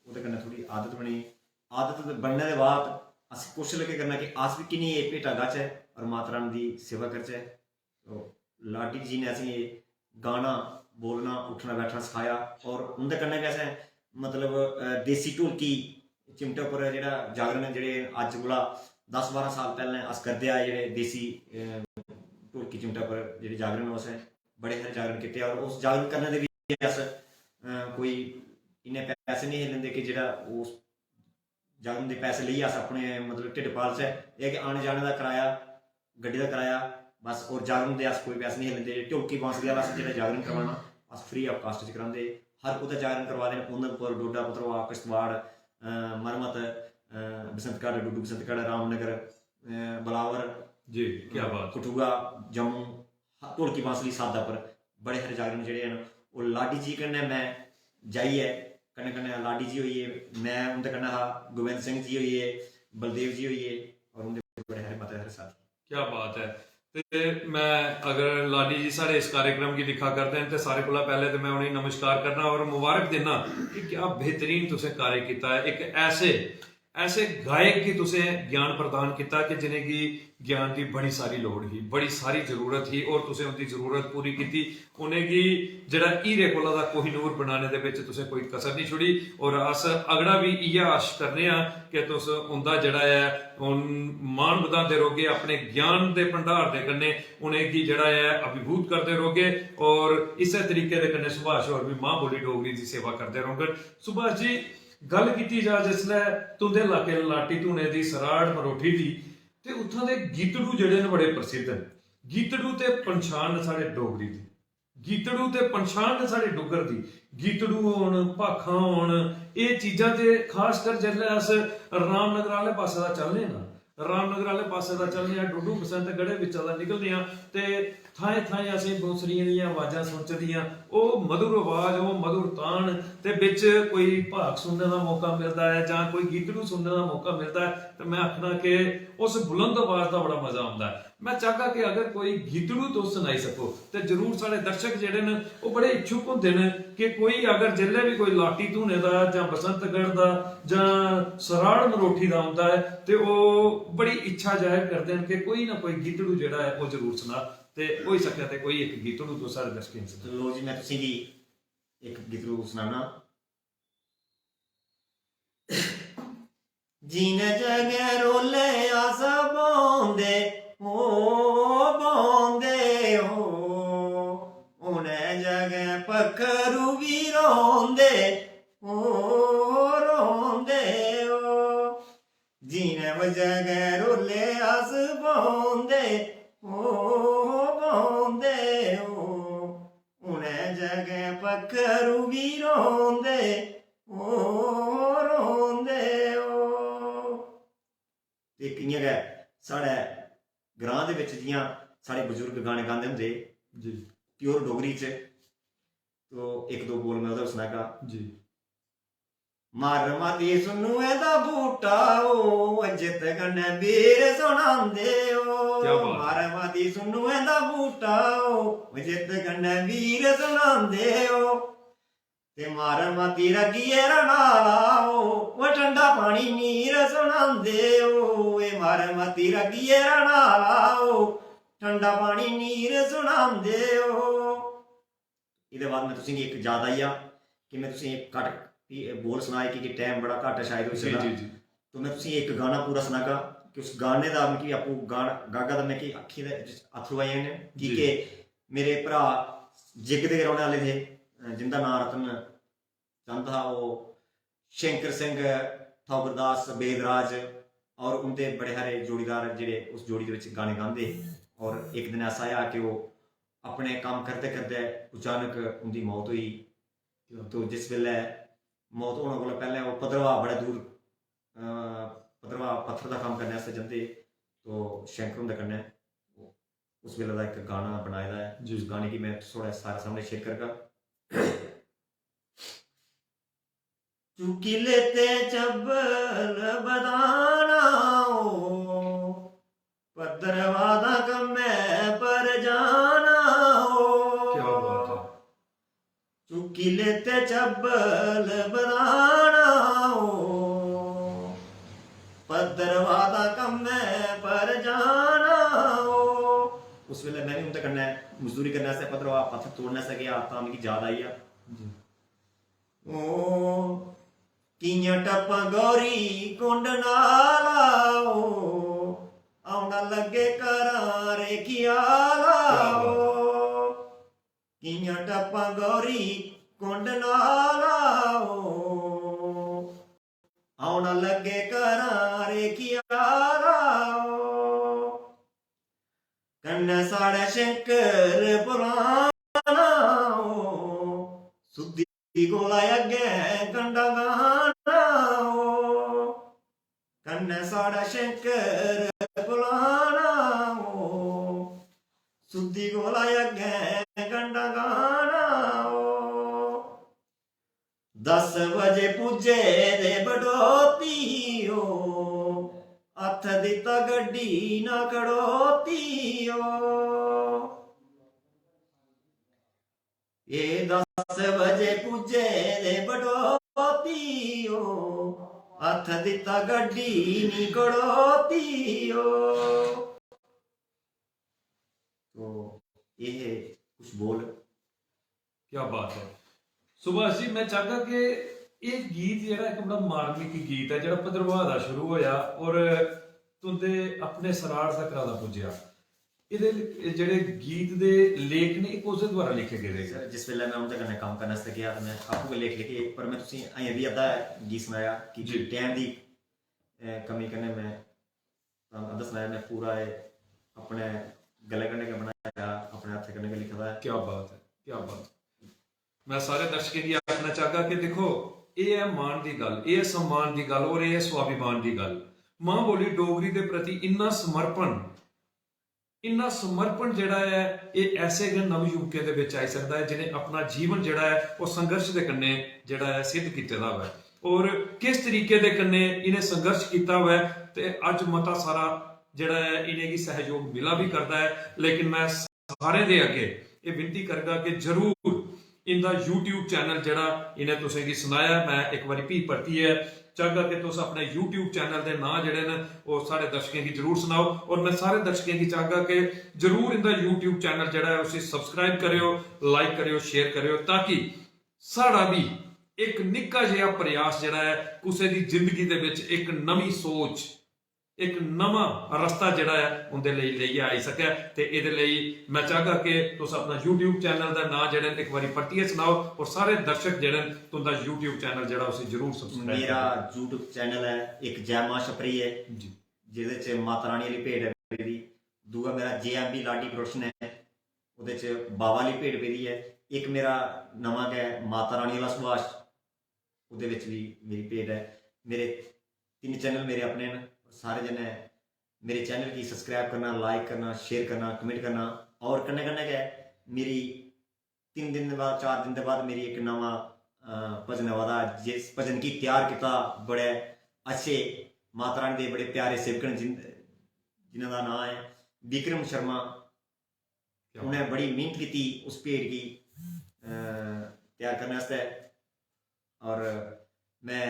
ओह्दे कन्नै थोह्ड़ी आदत बनी। आदत बनने दे बाद अस कोशश लगे करना कि अस बी किन्नी एह् भेटां गाचै और माता रानी दी सेवा करचै। तो लाडी जी ने असेंगी एह् गाना, बोलना, उट्ठना, बैठना सखाया और उं'दे कन्नै गै असें, मतलब, अ, देसी ढोलकी चिमटे उप्पर जेह्ड़ा जागरण, जेह्ड़े अज्ज कोला दस बारां साल पैह्लें अस करदे आए, जेह्ड़े देसी, अ, ढोलकी चिमटे उप्पर जेह्ड़े जागरण, ओह् असें बड़े हारे जागरण कीते और उस जागरण करने दे बी अस, अ, कोई इन्ने पैसे नेईं हे लैंदे कि जेह्ड़ा उस जागरण दे पैसे लेइयै अस अपने, मतलब, ढिड्ड पालचै। एह् कि आने जाने दा कराया, गड्डी दा कराया, बस। और जागरण दे अस कोई पैसे नहीं लैंदे। ढोलकी बांसुरी आह्ला अस जेह्ड़ा जागरण करवाना, अस free of cost च करांदे। हर कुतै जागरण करवा दे न, उधमपुर, डोडा, पतरवाह, किश्तवाड़, अ, मरमत, अ, बसंतगढ़, डुड्डू बसंतगढ़, रामनगर, अ, बलावर, जी, क्या बात। कठुआ, जम्मू, ह-, ढोलकी बांसुरी सादा पर बड़े हारे जागरण जेह्ड़े हैन, ओह् लाडी जी कन्नै में जाइयै, कन्नै कन्नै लाडी जी होई गे, में उं'दे कन्नै हा, गोविंद सिंह जी होई गे, बलदेव जी होई गे, और उं'दे बड़े हारे, मते हारे साथी। क्या बात है। ते मैं, अगर लाडी जी साढ़े इस कार्यक्रम गी दिक्खा करदे न, ते सारे कोला पैह्ले ते मैं उ'नेंगी नमस्कार करना और मुबारक दिन्ना कि क्या बेहतरीन तुसें कार्य कीता ऐ। इक ऐसे, ऐसे गायक गी तुसें ज्ञान प्रदान कीता कि जिनेंगी ज्ञान दी बड़ी सारी लोड़ ही, बड़ी सारी जरूरत ही, और तुसें उंदी जरूरत पूरी कीती। उ'नेंगी जेह्ड़ा हीरे कोला दा कोहिनूर बनाने दे बिच तुसें कोई कसर नहीं छोड़ी। और अस अगड़ा भी इ'यै आश करने आं कि तुस उंदा जेह्ड़ा ऐ, उन मान बधांदे रौह्गे, अपने ज्ञान दे भंडार दे कन्नै उ'नेंगी जेह्ड़ा ऐ, अभिभूत करदे रौह्गे। और इस्सै तरीके दे कन्नै सुभाष होर बी मां बोली डोगरी दी सेवा करदे रौह्ङन। सुभाष जी, गल्ल कीती जा जिसलै तुंदे लाके लाटी धूने दी, सराड़ मरोठी दी, ते उत्थां दे गीतड़ू जेह्ड़े न, बड़े प्रसिद्ध न। गीतड़ू ते पंछान न साढ़े डोगरी दी, गीतड़ू ते पंछान न साढ़े डुग्गर दी। गीतड़ू होन, भाखां होन, एह् चीजां ते खास कर जिसलै अस रामनगर आह्ले पासै दा चलने ना, रामनगर आह्ले पासै दा चलने आं, डुड्डू बसंतगढ़े बिच्चा दा निकलने आं, ते थाएं थाएं असें बौंसरियें दियां अवाजां सुनचदियां। ओह् मधुर अवाज, ओह् मधुर तान, ते बिच कोई भाख सुनने दा मौका मिलदा ऐ जां कोई गीतड़ू सुनने दा मौका मिलदा ऐ, ते मैं आखना कि उस बुलंद अवाज दा बड़ा मजा औंदा ऐ। मैं चाहगा कि अगर कोई गीतड़ू तुस सनाई सको, ते जरूर साढ़े दर्शक जेह्ड़े न, ओह् बड़े इच्छुक होंदे न कि कोई अगर जिसलै बी कोई लाटी धूने दा जां बसंतगढ़ दा जां सराड़ मरोठी दा औंदा ऐ, ते ओह् बड़ी इच्छा जाहिर करदे न कि कोई ना कोई गीतड़ू जेह्ड़ा ऐ, ओह् जरूर सना। ते होई सकै ते कोई इक गीतड़ू तुस साढ़े दर्शकें गी सनाओ। लो जी, मैं तुसेंगी इक गीतड़ू सनाना। जि'नें जगह रोले अस बौंह्दे, ओ बौंह्दे ओ, उ'नें जगह पक्खरू बी रोंदे, ओ रोंदे ओ। जि'नें जगह रोले अस बौंह्दे, ओ बौंह्दे ओ, उ'नें जगह पक्खरू बी रोंदे, ओ रोंदे ओ। ते इक इ'यां गै साढ़े ग्रांऽ दे बिच जि'यां साढ़े बजुर्ग गाने गांदे होंदे हे, जी। Pure डोगरी च, तो इक दो बोल मैं ओह्दा बी सनागा। जी। मर मती सुन्नुए दा बूटा ओ, जित्त कन्नै बीर सुनांदे ओ। क्या बात है। मर मती सुन्नुए दा बूटा ओ, जित्त कन्नै बीर सुनांदे ओ। ते मर मती रगिए रनाला ओ, ओ ठंडा पानी नीर सुनांदे ओ। ए मर मती रगिए रनाला ओ, ठंडा पानी नीर सुनांदे ओ। एह्दे बाद मैं तुसेंगी इक याद आई गेआ कि मैं तुसेंगी इक घट्ट, एह् बोल सनाए, क्योंकि time बड़ा घट्ट ऐ शायद होई जी, सकदा। जी, जी। तो मैं तुसेंगी इक गाना पूरा सनागा कि उस गाने दा मिगी आपूं गाना गागा तां मिगी अक्खीं दे बिच अत्थरू आई जाने, की जी। के मेरे भ्राऽ जिग दे गै रौह्ने आह्ले थे, अ, जिंदा नांऽ रतन चंद हा, ओह् शंकर सिंह, ठौकरदास, बेदराज और उं'दे बड़े हारे जोड़ीदार जेह्ड़े उस जोड़ी दे बिच गाने गांदे हे। और इक दिन ऐसा आया कि ओह् अपने कम्म करदे करदे अचानक उं'दी मौत होई। तो जिस बेल्लै मौत होने कोला पैह्लें ओह् भद्रवाह बड़े दूर, अ, भद्रवाह पत्थर दा कम्म करने आस्तै जंदे हे, तो शंकर हुंदे कन्नै उस बेल्लै दा इक गाना बनाए दा ऐ। जी। उस गाने गी में थुआढ़े सारे सामने share करगा। चुक्की लेते चब्बल बदाना ओ, भद्रवाह दा कम्मै पर जाना ओ। क्या बात है। चुक्की लेते चब्बल बदाना ओ, भद्रवाह दा कम्मै पर जाना ओ। उस बेल्लै में बी उं'दे कन्नै मजदूरी करने आस्तै भद्रवाह पत्थर तोड़ने आस्तै गेआ, तां मिगी याद आई गेआ। जी। ओ, कि'यां टप्पां गौरी कुंड नाला ओ, औना लग्गे घरां रेखियाला क्या बात है। ओ। कि'यां टप्पां गौरी कुंड नाला ओ। औन लग्गे घरां रेखिया दा ओ। कन्नै साढ़ै शंकर पलाना ओ। सुद्धी कोला अग्गें गंडा गाना ओ। कन्नै साढ़ै शंकर पलाना ओ। सुद्धी कोला अग्गें गंडा गाना ओ। दस बजे पुज्जे दे बडोती ओ। हत्थ दित्ता गड्डी ना खड़ोती ओ। ए दस बजे पुज्जे दे बडोती ओ। हत्थ दित्ता गड्डी नी खड़ोती ओ। तो ये है कुछ बोल। क्या बात है सुभाष जी। मैं चाहगा कि एह् गीत जेह्ड़ा इक बड़ा मार्मिक गीत ऐ, जेह्ड़ा भद्रवाह दा शुरू होया और तुंदे अपने सराढ़ तक दा पुज्जेआ। एह्दे ल- एह् जेह्ड़े गीत दे लेख ने, एह् कुसदे द्वारा लिखे गेदे? सर, जिस बेल्लै मैं उं'दे कन्नै कम्म करने आस्तै गेआ ते मैं आपूं गै लेख लिखे, पर मैं तुसें अजें बी अद्धा गीत सनाया कि जी। टैम दी अ, कमी कन्नै मैं तां अद्धा सनाया, मैं पूरा एह् अपने गले कन्नै गै बनाया, अपने हत्थै कन्नै गै लिखे दा ऐ। क्या बात है, क्या बात है। मैं सारे दर्शकें गी आखना चाहगा कि दिक्खो, एह् ऐ मान दी गल्ल, एह् ऐ सम्मान दी गल्ल और एह् ऐ स्वाभिमान दी गल्ल। मां बोली डोगरी दे प्रति इन्ना समर्पण, इन्ना समर्पण जेह्ड़ा ऐ, एह् ऐसे गै नवयुवकें दे बिच आई सकदा ऐ जिनें अपना जीवन जेह्ड़ा ऐ, ओह् संघर्ष दे कन्नै जेह्ड़ा ऐ, सिद्ध कीते दा होऐ और किस तरीके दे कन्नै इ'नें संघर्ष कीता होऐ ते अज्ज मता सारा जेह्ड़ा ऐ, इ'नेंगी सहयोग मिला बी करदा ऐ। लेकिन मैं सारें दे अग्गें एह् विनती करगा कि जरूर इंदा YouTube चैनल जेह्ड़ा इ'नें तुसेंगी सनाया, मैं इक बारी फ्ही परतियै चाहगा कि तुस अपने YouTube चैनल दे नांऽ जेह्ड़े न, ओह् साढ़े दर्शकें गी जरूर सनाओ। और मैं सारे दर्शकें गी चाहगा कि जरूर इंदा YouTube चैनल जेह्ड़ा ऐ, उसी सब्सक्राइब करेओ, लाइक करेओ, शेयर करेओ, ताकि साढ़ा बी इक निक्का जेहा प्रयास जेह्ड़ा ऐ, कुसै दी जिंदगी दे बिच इक नमीं सोच, इक नमां रस्ता जेह्ड़ा ऐ, उं'दे लेई लेइयै आई सकै। ते एह्दे लेई मैं चाहगा कि तुस अपना YouTube चैनल दा नांऽ जेह्ड़े न, इक बारी परतियै सनाओ और सारे दर्शक जेह्ड़े न, तुं'दा YouTube चैनल जेह्ड़ा, उसी जरूर सब्सक्राइब मेरा करो। YouTube चैनल ऐ इक जय मां छपरी ऐ, जी। जेह्दे च माता रानी आह्ली भेंट ऐ पेदी। दूआ मेरा जे एम बी लाडी प्रोडक्शन ऐ, ओह्दे च बाबा आह्ली भेंट पेदी ऐ। इक मेरा नमां गै माता रानी आह्ला सुभाष, ओह्दे बिच बी मेरी भेंट ऐ। मेरे तिन्न चैनल मेरे अपने न, सारे जने मेरे चैनल गी सब्सक्राइब करना, लाइक करना, शेयर करना, कमेंट करना और कन्नै कन्नै गै मेरी तिन्न दिन दे बाद, चार दिन दे बाद मेरी इक नमां अ, भजन आवा दा, जिस भजन गी त्यार कीता बड़े अच्छे माता रानी दे बड़े प्यारे सेवक न, जिन-, जिन्हां दा नांऽ ऐ विक्रम शर्मा। क्या उ'नें बड़ी मेहनत कीती उस भेंट गी अ, त्यार करने आस्तै। और मैं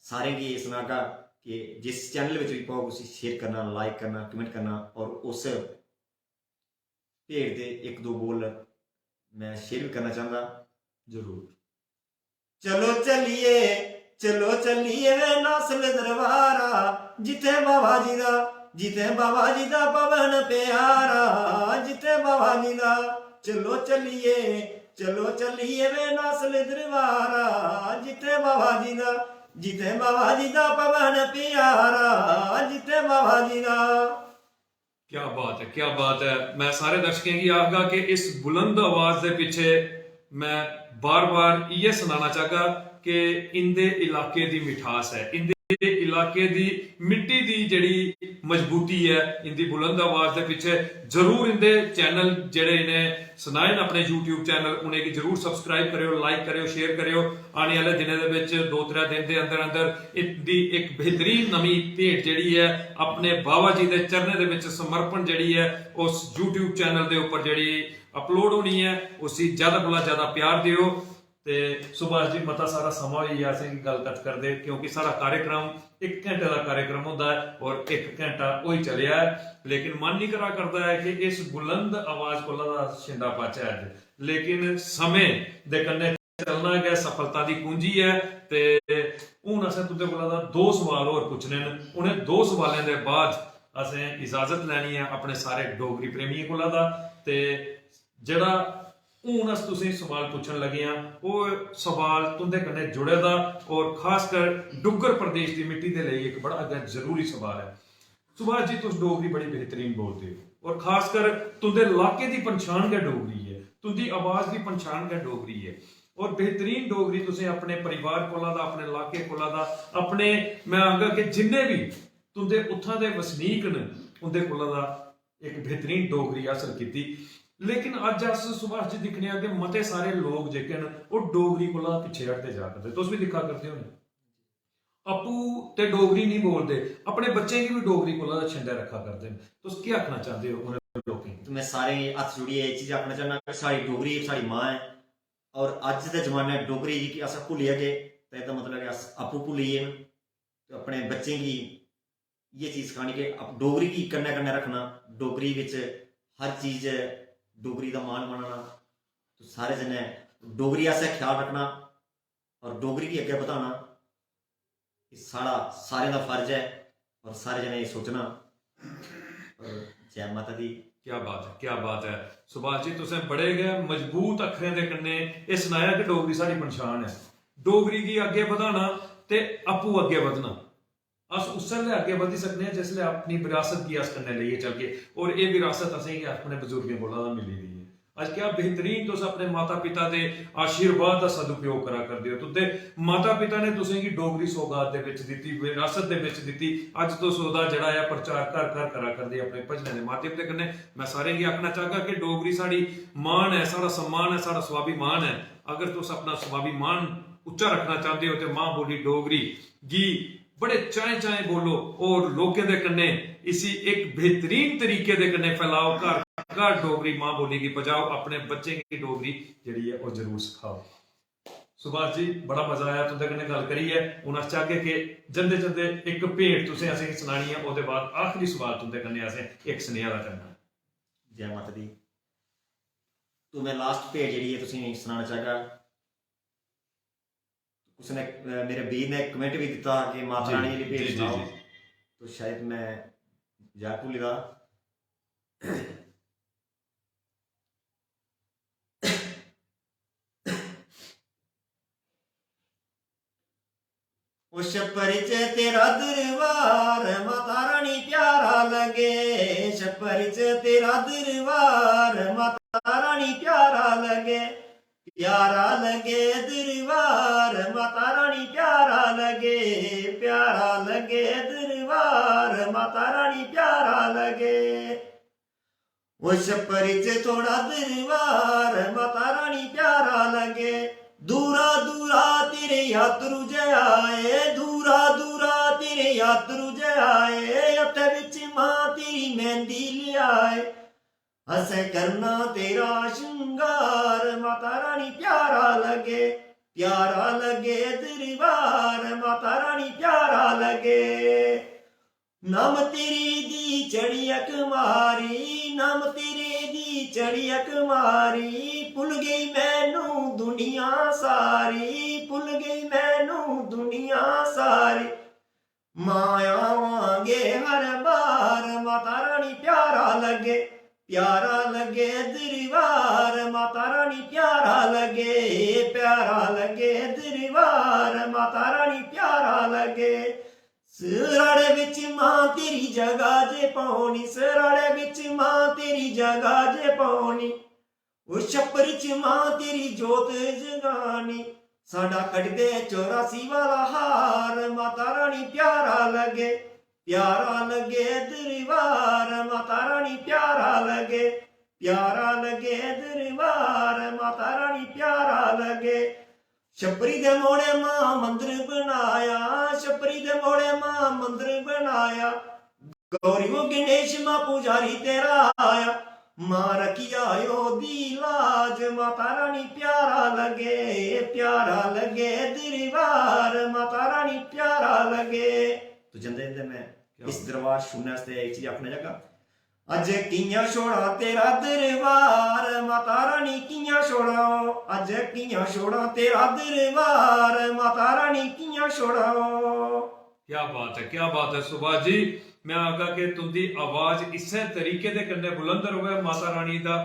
सारें गी एह् सनागा कि जिस चैनल बिच बी पाओ, उसी शेयर करना, लाइक करना, कमेंट करना और उस भेंट दे इक दो बोल मैं शेयर भी करना चाहंदा। जरूर। चलो चलिए, चलो चलिए वे नासल दरबारा, जिथे बाबा जी दा, जिथे बाबा जी दा भवन प्यारा, जिथे बाबा जी दा। चलो चलिए, चलो चलिए वे नासल दरबारा, जिथे बाबा जी दा, जिथे बाबा जी दा भवन प्यारा, जिथे बाबा जी दा। क्या बात है, क्या बात है। मैं सारे दर्शकें गी आखगा कि इस बुलंद आवाज दे पीछे मैं बार-बार इयै सनाना चाहगा कि इंदे इलाके दी मिठास है, इंदे इलाके दी मिट्टी दी जेह्ड़ी मजबूती ऐ, इंदी बुलंद आवाज दे पीछे जरूर इंदे चैनल जेह्ड़े इ'नें सनाए न अपने YouTube चैनल, उ'नेंगी जरूर सब्सक्राइब करेओ, लाइक करेओ, शेयर करेओ। आने आह्ले दिनें दे बिच दो त्रै दिन दे अंदर अंदर इंदी इक बेहतरीन नमीं भेंट जेह्ड़ी ऐ अपने बाबा जी दे चरणें दे बिच समर्पण जेह्ड़ी ऐ उस YouTube चैनल दे उप्पर जेह्ड़ी अपलोड होनी ऐ, उसी ज्यादा कोला ज्यादा प्यार देओ। ते सुभाष जी, मता सारा समां होई गेआ असेंगी गल्ल कत्थ करदे, क्योंकि साढ़ा कार्यक्रम इक घैंटे दा कार्यक्रम होंदा ऐ और इक घैंटा होई चलेआ ऐ, लेकिन मन निं करा करदा ऐ कि इस बुलंद आवाज कोला दा छिंडा पाचै अज्ज। लेकिन समें दे कन्नै चलना गै सफलता दी कुंजी ऐ। ते हून असें तुंदे कोला दा दो सवाल होर पुच्छने न। उ'नें दो सवालें दे बाद असें इजाजत लैनी ऐ अपने सारे डोगरी प्रेमियें कोला दा। ते जेह्ड़ा हून अस तुसें सवाल पुच्छन लगे आं, ओह् सवाल तुंदे कन्नै जुड़े दा और खासकर डुग्गर प्रदेश दी मिट्टी दे लेई इक बड़ा गै जरूरी सवाल ऐ। सुभाष जी, तुस डोगरी बड़ी बेहतरीन बोलदे हो और खासकर तुंदे लाके दी पंछान गै डोगरी ऐ, तुंदी आवाज दी पंछान गै डोगरी ऐ। और बेहतरीन डोगरी तुसें अपने परिवार कोला दा, अपने लाके कोला दा, अपने, मैं आखगा कि जिन्ने भी तुंदे उत्थां दे वसनीक न, उंदे कोला दा इक बेहतरीन डोगरी हासल कीती। लेकिन अज्ज अस सुभाष जी दिक्खने आं कि मते सारे लोक जेह्के न, ओह् डोगरी कोला पिच्छे हटदे जा करदे। तुस बी दिक्खा करदे होने, आपूं ते डोगरी निं बोलदे, अपने बच्चें गी बी डोगरी कोला छंडै रक्खा करदे न। तुस केह् आखना चांह्दे ओ उ'नें लोकें गी? ते मैं सारें गी हत्थ जोड़ियै एह् चीज आखना चाह्न्नां कि साढ़ी डोगरी साढ़ी मां ऐ, और अज्ज दे जमाने डोगरी गी अस भुल्ली जागे ते एह्दा मतलब ऐ कि अस आपूं भुल्ली गे न। ते अपने बच्चें गी इ'यै चीज सखानी कि अप-, डोगरी गी कन्नै कन्नै रक्खना, डोगरी बिच हर चीज ऐ, डोगरी दा मान मनाना। तो सारे जने डोगरी आस्तै ख्याल रक्खना और डोगरी गी अग्गें बधाना, एह् साढ़ा सारें दा फर्ज ऐ। और सारे जने एह् सोचना। और जय माता दी। क्या बात है, क्या बात है सुभाष जी, तुसें बड़े गै मजबूत अक्खरें दे कन्नै एह् सनाया कि डोगरी साढ़ी पंछान ऐ। डोगरी गी अग्गें बधाना ते आपूं अग्गें बधना। अस उसलै अग्गें बधी सकने आं जिसलै अपनी विरासत गी अस कन्नै लेइयै चलगे। और एह् विरासत असेंगी अपने बजुर्गें कोला दा मिली दी ऐ। अज्ज क्या बेहतरीन तुस अपने माता पिता दे आशीर्वाद दा सदुपयोग करा करदे ओ। तुंदे माता पिता ने तुसेंगी डोगरी सौगात दे बिच दित्ती, विरासत दे बिच दित्ती। अज्ज तुस ओह्दा जेह्ड़ा ऐ प्रचार घर घर करा करदे अपने भजनें दे माध्यम दे कन्नै। मैं सारें गी आखना चाहगा कि डोगरी साढ़ी मान ऐ, साढ़ा सम्मान ऐ, साढ़ा स्वाभिमान ऐ। अगर तुस अपना स्वाभिमान उच्चा रक्खना चांह्दे ओ ते मां बोली डोगरी गी बड़े चाएं चाएं बोलो और लोकें दे कन्नै इसी इक बेहतरीन तरीके दे कन्नै फैलाओ। घर घर डोगरी मां बोली गी पजाओ, अपने बच्चें गी डोगरी जेह्ड़ी ऐ ओह् जरूर सखाओ। सुभाष जी, बड़ा मजा आया तुंदे कन्नै गल्ल करियै। हून अस चाहगे कि जंदे जंदे इक भेंट तुसें असेंगी सनानी ऐ, ओह्दे बाद आखिरी सवाल तुंदे कन्नै असें इक सनेहा दा करना ऐ। जय माता दी। तो मैं लास्ट भेंट जेह्ड़ी ऐ तुसेंगी सनाना चाहगा। कुसै ने, अ, मेरे बीर ने कमेंट भी दित्ता कि माता जी, रानी आह्ली भेंट जी, जी, सनाओ। जी। तो शायद मैं याद भुल्ली दा। ओ छप्पर च तेरा दरबार माता रानी प्यारा लगे, छप्पर च तेरा दरबार माता रानी प्यारा लगे, प्यारा लगे दरबार माता रानी प्यारा लगे, प्यारा लगे दरबार माता रानी प्यारा लगे। ओ छप्पर च थोड़ा दरबार माता रानी प्यारा लगे। दूरा दूरा तेरे यात्रु जय आए, दूरा दूरा तेरे यात्रु जय आए। हत्थै बिच मां तेरी मेहंदी लेआए। असें करना तेरा श्रृंगार माता रानी प्यारा लगे, प्यारा लगे दरबार माता रानी प्यारा लगे। नाम तेरे दी चढ़िया कुमारी, नाम तेरे दी चढ़िया कुमारी। भुल गई मैनू दुनिया सारी, भुल गई मैनू दुनिया सारी। मां आवांगे हर बार माता रानी प्यारा लगे, प्यारा लगे दरबार माता रानी प्यारा लगे, प्यारा लगे दरबार माता रानी प्यारा लगे। सराड़े बिच मां तेरी जगह जे पौनी, सराड़े बिच मां तेरी जगह जे पौनी। ओ छप्पर च मां तेरी जोत जगानी। साडा कटदे चौरासी वाला हार माता रानी प्यारा लगे, प्यारा लगे दरबार माता रानी प्यारा लगे, प्यारा लगे दरबार माता रानी प्यारा लगे। छपरी दे मोड़े मां मंदर बनाया, छपरी दे मोड़े मां मंदर बनाया। गौरी वो गणेश मां पुजारी तेरा आया। मां रखी आयो दी लाज माता रानी प्यारा लगे, प्यारा लगे दरबार माता रानी प्यारा लगे। तो जंदे जंदे मैं इस दरबार छुड़ने आस्तै एक चीज आखना चाहगा। अज कियां छोड़ा तेरा दरबार माता रानी कियां छोड़ा, अज कियां छोड़ा तेरा दरबार माता रानी कियां छोड़ा। क्या बात है, क्या बात है सुभाष जी। मैं आखगा कि तुंदी आवाज इस्सै तरीके दे कन्नै बुलंद रवै। माता रानी दा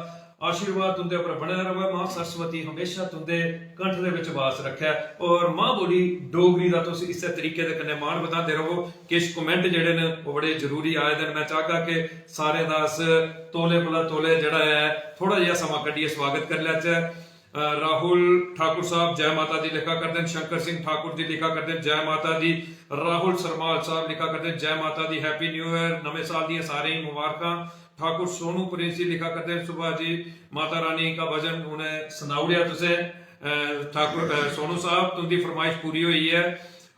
आशीर्वाद तुंदे उप्पर बने रवै। मां सरस्वती हमेशा तुंदे कंठ दे विच वास रखै और मां बोली डोगरी दा तुस इस्सै तरीके दे कन्नै मान बधांदे रवो। किश comment जेह्ड़े न, ओह् बड़े जरूरी आए दे न। मैं चाहगा कि सारें दा अस तौले कोला तौले जेह्ड़ा ऐ, थोड़ा जेहा समां कड्ढियै स्वागत करी लैचै। अ, राहुल ठाकुर साहब जय माता दी लिखा करदे न, शंकर सिंह ठाकुर जी लिखा करदे न जय माता दी, राहुल सरमाल साहब लिखा करदे न जय माता दी, Happy New Year, नमें साल दियां सारें गी मुबारकां। ठाकुर सोनू प्रिंस जी लिखा करदे न, सुभाष जी, माता रानी का भजन उ'नें सनाई ओड़ेआ तुसें। अ, ठाकुर, अ, सोनू साहब, तुंदी फरमाइश पूरी होई ऐ।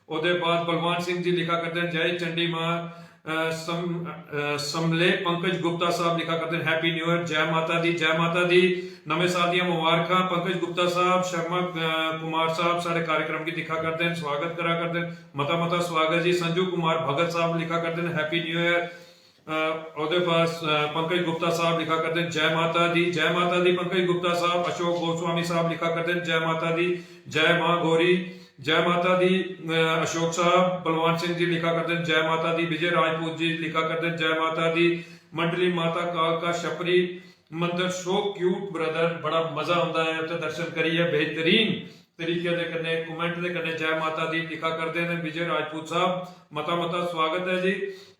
ओह्दे बाद बलवान सिंह जी लिखा करदे न, जय चंडी मां, अ, सम-, अ, समले पंकज गुप्ता साहब लिखा करदे न, Happy New Year, जय माता दी, जय माता दी, नमें साल दियां मुबारकां। पंकज गुप्ता साहब, शर्मा, अ, कुमार साहब साढ़े कार्यक्रम गी दिक्खा करदे न, स्वागत करा करदे न, मता मता स्वागत जी। संजू कुमार भगत साहब लिखा करदे न, Happy New Year। अ, ओह्दे बाद, अ, पंकज गुप्ता साहब लिखा करदे न, जय माता दी, जय माता दी पंकज गुप्ता साहब। अशोक गोस्वामी साहब लिखा करदे न, जय माता दी, जय मां गौरी, जय माता दी। अ, अशोक साहब, बलवंत सिंह जी लिखा करदे न, जय माता दी। विजय राजपूत जी लिखा करदे न, जय माता दी। मंडली माता कालका छपरी मंदर, so cute brother, बड़ा मजा आंदा है उत्थे दर्शन करियै। बेहतरीन तरीके दे कन्नै comment दे कन्नै जय माता दी लिखा करदे न विजय राजपूत साहब, मता मता स्वागत है जी।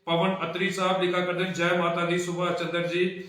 पवन अत्री साहब लिखा करदे न, जय माता दी सुभाष चंद्र जी।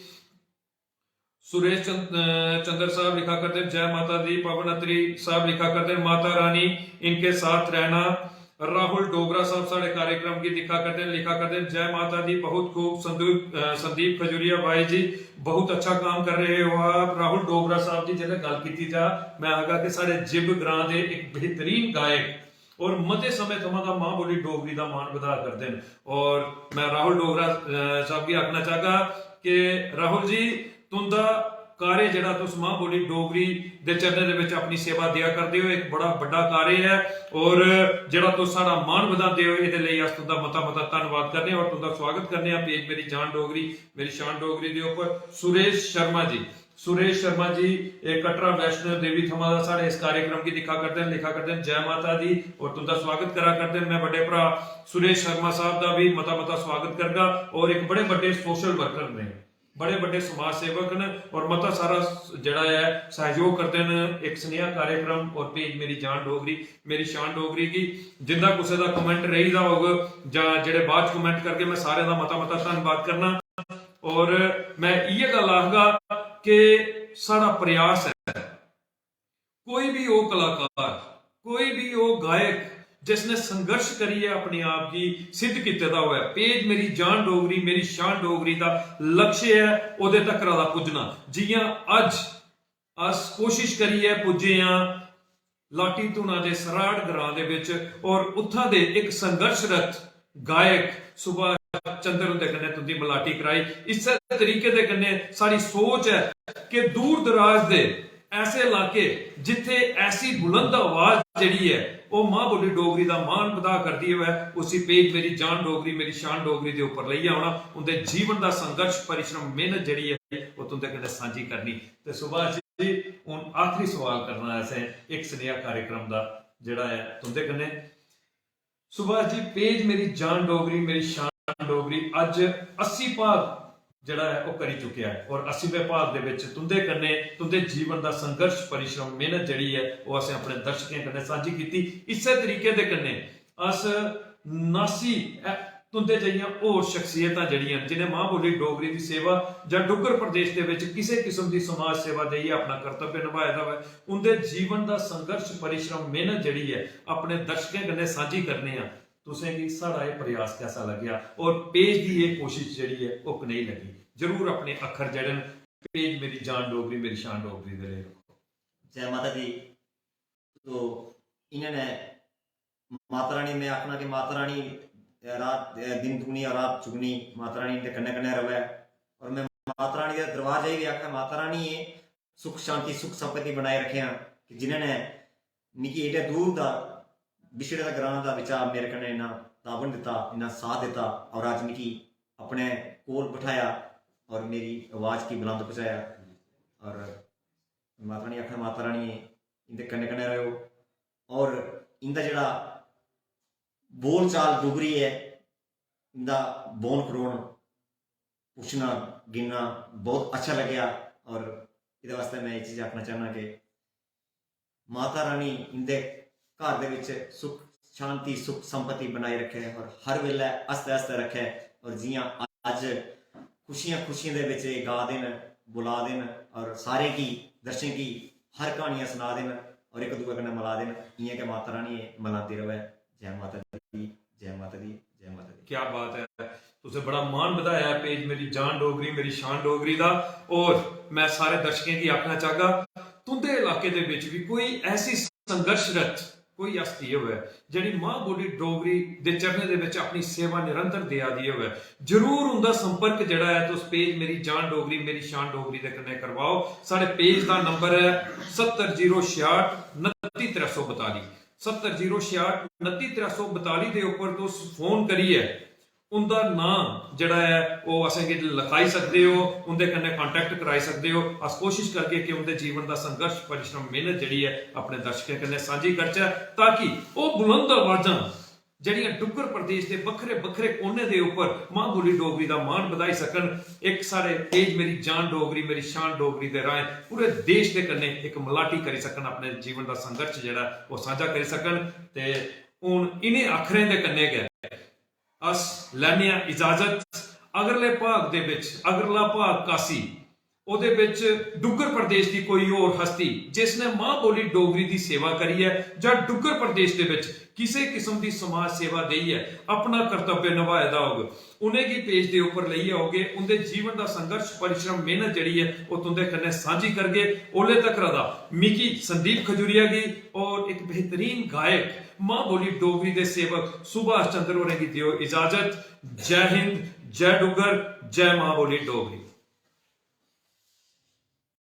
सुरेश चंद-, अ, चंद्र साहब लिखा करदे न, जय माता दी। पवन अत्री साहब लिखा करदे न, माता रानी इनके साथ रहना। राहुल डोगरा साहब साढ़े कार्यक्रम की दिक्खा करदे न, लिखा करदे न, जय माता दी, बहुत खूब। संदीप, अ, संदीप खजूरिया भाई जी, बहुत अच्छा काम कर रहे हो आप। राहुल डोगरा साहब जी, जिसलै गल्ल कीती जा, मैं आखगा कि साढ़े जिब ग्रां दे एक बेहतरीन गायक और मते समें थमां दा मां बोली डोगरी दा मान बधा करदे न। और मैं राहुल डोगरा, अ, साहब गी आखना चाहगा कि राहुल जी, तुंदा कार्य जेह्ड़ा तुस मां बोली डोगरी दे चरणें दे विच अपनी सेवा देआ करदे ओ, इक बड़ा बड्डा कार्य ऐ। और जेह्ड़ा तुस साढ़ा मान बधांदे ओ, एह्दे लेई अस तुंदा मता मता धन्नवाद करने आं और तुंदा स्वागत करने आं पेज मेरी जान डोगरी, मेरी शान डोगरी दे उप्पर। सुरेश शर्मा जी, सुरेश शर्मा जी, एह् कटरा वैष्णो देवी थमां दा साढ़े इस कार्यक्रम गी दिक्खा करदे न, लिखा करदे न, "जय माता दी", और तुंदा स्वागत करा करदे न। मैं बड्डे भ्रा सुरेश शर्मा साहब दा भी मता मता स्वागत करगा, और इक बड़े बड्डे social worker ने, बड़े बड्डे समाज सेवक न, और मता सारा जेह्ड़ा ऐ सहयोग करदे न इक सनेहा कार्यक्रम और पेज मेरी जान डोगरी, मेरी शान डोगरी गी। जिंदा कुसै दा comment रेही दा होग जां जेह्ड़े बाद च comment करगे, मैं सारें दा मता मता धन्नवाद करना। और मैं इ'यै गल्ल आखगा कि साढ़ा प्रयास ऐ, कोई भी हो कलाकार, कोई भी हो गायक, जिसने संघर्ष करियै अपने आप गी सिद्ध कीते दा होऐ, पेज मेरी जान डोगरी, मेरी शान डोगरी दा लक्ष्य ऐ ओह्दे तक्कर दा पुज्जना। जि'यां अज्ज अस कोशिश करियै पुज्जे आं लाटी धुना दे सराड़ ग्रां दे विच, और उत्थां दे इक संघर्षरत गायक सुभाष चंद्र हुंदे कन्नै तुंदी मलाटी कराई। इस्सै तरीके दे कन्नै साढ़ी सोच ऐ कि दूर दराज दे ऐसे इलाके जित्थे ऐसी बुलंद आवाज जेह्ड़ी ऐ, ओह् मां बोली डोगरी दा मान बधा करदी होऐ, उसी पेज मेरी जान डोगरी, मेरी शान डोगरी दे उप्पर लेइयै औना, उंदे जीवन दा संघर्ष, परिश्रम, मेहनत जेह्ड़ी ऐ, ओह् तुंदे कन्नै सांझी करनी। ते सुभाष जी, हून आखिरी सवाल करना ऐ असें इक सनेहा कार्यक्रम दा, जेह्ड़ा ऐ तुंदे कन्नै। सुभाष जी, पेज मेरी जान डोगरी, मेरी शान डोगरी अज्ज अस्सी भाग जेह्ड़ा ऐ ओह् करी चुकेआ ऐ, और अस्सीवें भाग दे विच तुंदे कन्नै तुंदे जीवन दा संघर्ष, परिश्रम, मेहनत जेह्ड़ी ऐ ओह् असें अपने दर्शकें कन्नै सांझी कीती। इस्सै तरीके दे कन्नै अस नासी ऐ तुंदे जेहियां होर शख्सियतां जेह्ड़ियां न, जिनें मां बोली डोगरी दी सेवा जां डुग्गर प्रदेश दे विच किसे किस्म दी समाज सेवा देइयै अपना कर्तव्य नभाए दा होऐ, उंदे जीवन दा संघर्ष, परिश्रम, मेहनत जेह्ड़ी ऐ, अपने दर्शकें कन्नै सांझी करने आं। तुसें गी साढ़ा एह् प्रयास कैसा लग्गेआ और पेज दी एह् कोशिश जेह्ड़ी ऐ, ओह् कनेही लग्गी? जरूर अपने अक्खर जेह्ड़े न, पेज मेरी जान डोगरी, मेरी शान डोगरी दे लेई रक्खो। जय माता दी। तो इन्होंने माता रानी, मैं आखना कि माता रानी रात, दिन दुगनी और रात चुगनी माता रानी दे कन्नै कन्नै रवै। और मैं माता रानी दे दरबार जाइयै आखना, माता रानी, एह् सुख शांति, सुख संपत्ति बनाए रखेआं कि जिन्होंने मिगी एड्डे दूर दा, बिछड़े दा ग्रां दा बच्चा मेरे कन्नै इन्ना तावन दित्ता, इन्ना साथ दित्ता और अज्ज मिगी अपने कोल बठाया और मेरी आवाज गी बुलंद पहुंचाया। और माता रानी आखना, माता रानी इंदे कन्नै कन्नै रहो। और इंदा जेह्ड़ा बोल चाल डोगरी ऐ, इंदा बौन खड़ोन, पुच्छना, गिनना बहुत अच्छा लग्गेआ। और एह्दे वास्तै मैं एह् चीज आखना चाह्न्नां कि माता रानी इं'दे घर दे बिच सुख शांति, सुख संपत्ति बनाई रक्खे और हर बेल्लै हसदे हसदे रक्खे। और जि'यां अज्ज खुशियां खुशियें दे बिच एह् गा दे न, बुला दे न और सारें गी, दर्शकें गी हर क्हानियां सना दे न और इक दूए कन्नै मला दे न, इ'यां गै माता रानी एह् मलांदी र'वै। जै माता दी, जै माता दी, जै माता दी। क्या बात ऐ, तुसें बड़ा मान बधाया ऐ पेज मेरी जान डोगरी, मेरी शान डोगरी दा। और मैं सारे दर्शकें गी आखना चाहगा, तुंदे इलाके दे बिच भी कोई ऐसी संघर्षरत कोई हस्ती होवे जेह्ड़ी मां बोली डोगरी दे चरणें दे बिच अपनी सेवा निरंतर देआ दी होवे, जरूर उंदा संपर्क जेह्ड़ा ऐ तुस पेज मेरी जान डोगरी, मेरी शान डोगरी दे कन्नै करवाओ। साढ़े पेज दा नंबर ऐ सत्तर जीरो छियाठ उनत्ती त्रै सौ बताली। सत्तर जीरो छियाठ उनत्ती त्रै सौ बताली दे उप्पर तुस फोन करियै उंदा नांऽ जेह्ड़ा ऐ ओह् असेंगी लखाई सकदे ओ, उंदे कन्नै कांटैक्ट कराई सकदे ओ। अस कोशिश करगे कि उंदे जीवन दा संघर्ष, परिश्रम, मेहनत जेह्ड़ी ऐ अपने दर्शकें कन्नै सांझी करचै, ताकि ओह् बुलंद आवाजां जेह्ड़ियां डुग्गर प्रदेश दे बक्खरे बक्खरे कोने दे उप्पर मां बोली डोगरी दा मान बधाई सकन। इक साढ़े पेज मेरी जान डोगरी, मेरी शान डोगरी दे राहें पूरे देश दे कन्नै इक मलाटी करी सकन, अपने जीवन दा संघर्ष जेह्ड़ा ओह् सांझा करी सकन। ते हून इ'नें अक्खरें दे कन्नै गै अस लैने आं इजाजत। अगले भाग दे बिच, अगला भाग कासी, ओह्दे बिच डुग्गर प्रदेश दी कोई होर हस्ती जिसने मां बोली डोगरी दी सेवा करियै जां डुग्गर प्रदेश दे बिच किसे किस्म दी समाज सेवा देइयै अपना कर्तव्य नभाए दा होग, उ'नेंगी पेज दे उप्पर लेइयै औगे। उं'दे जीवन दा संघर्ष, परिश्रम, मेहनत जेह्ड़ी ऐ ओह् तुं'दे कन्नै सांझी करगे। ओल्ले तकर दा मिगी संदीप खजूरिया गी और इक बेहतरीन गायक मां बोली डोगरी दे सेवक सुभाष चंद्र होरें गी देओ इजाजत। जय हिंद, जय डुग्गर, जय मां बोली डोगरी।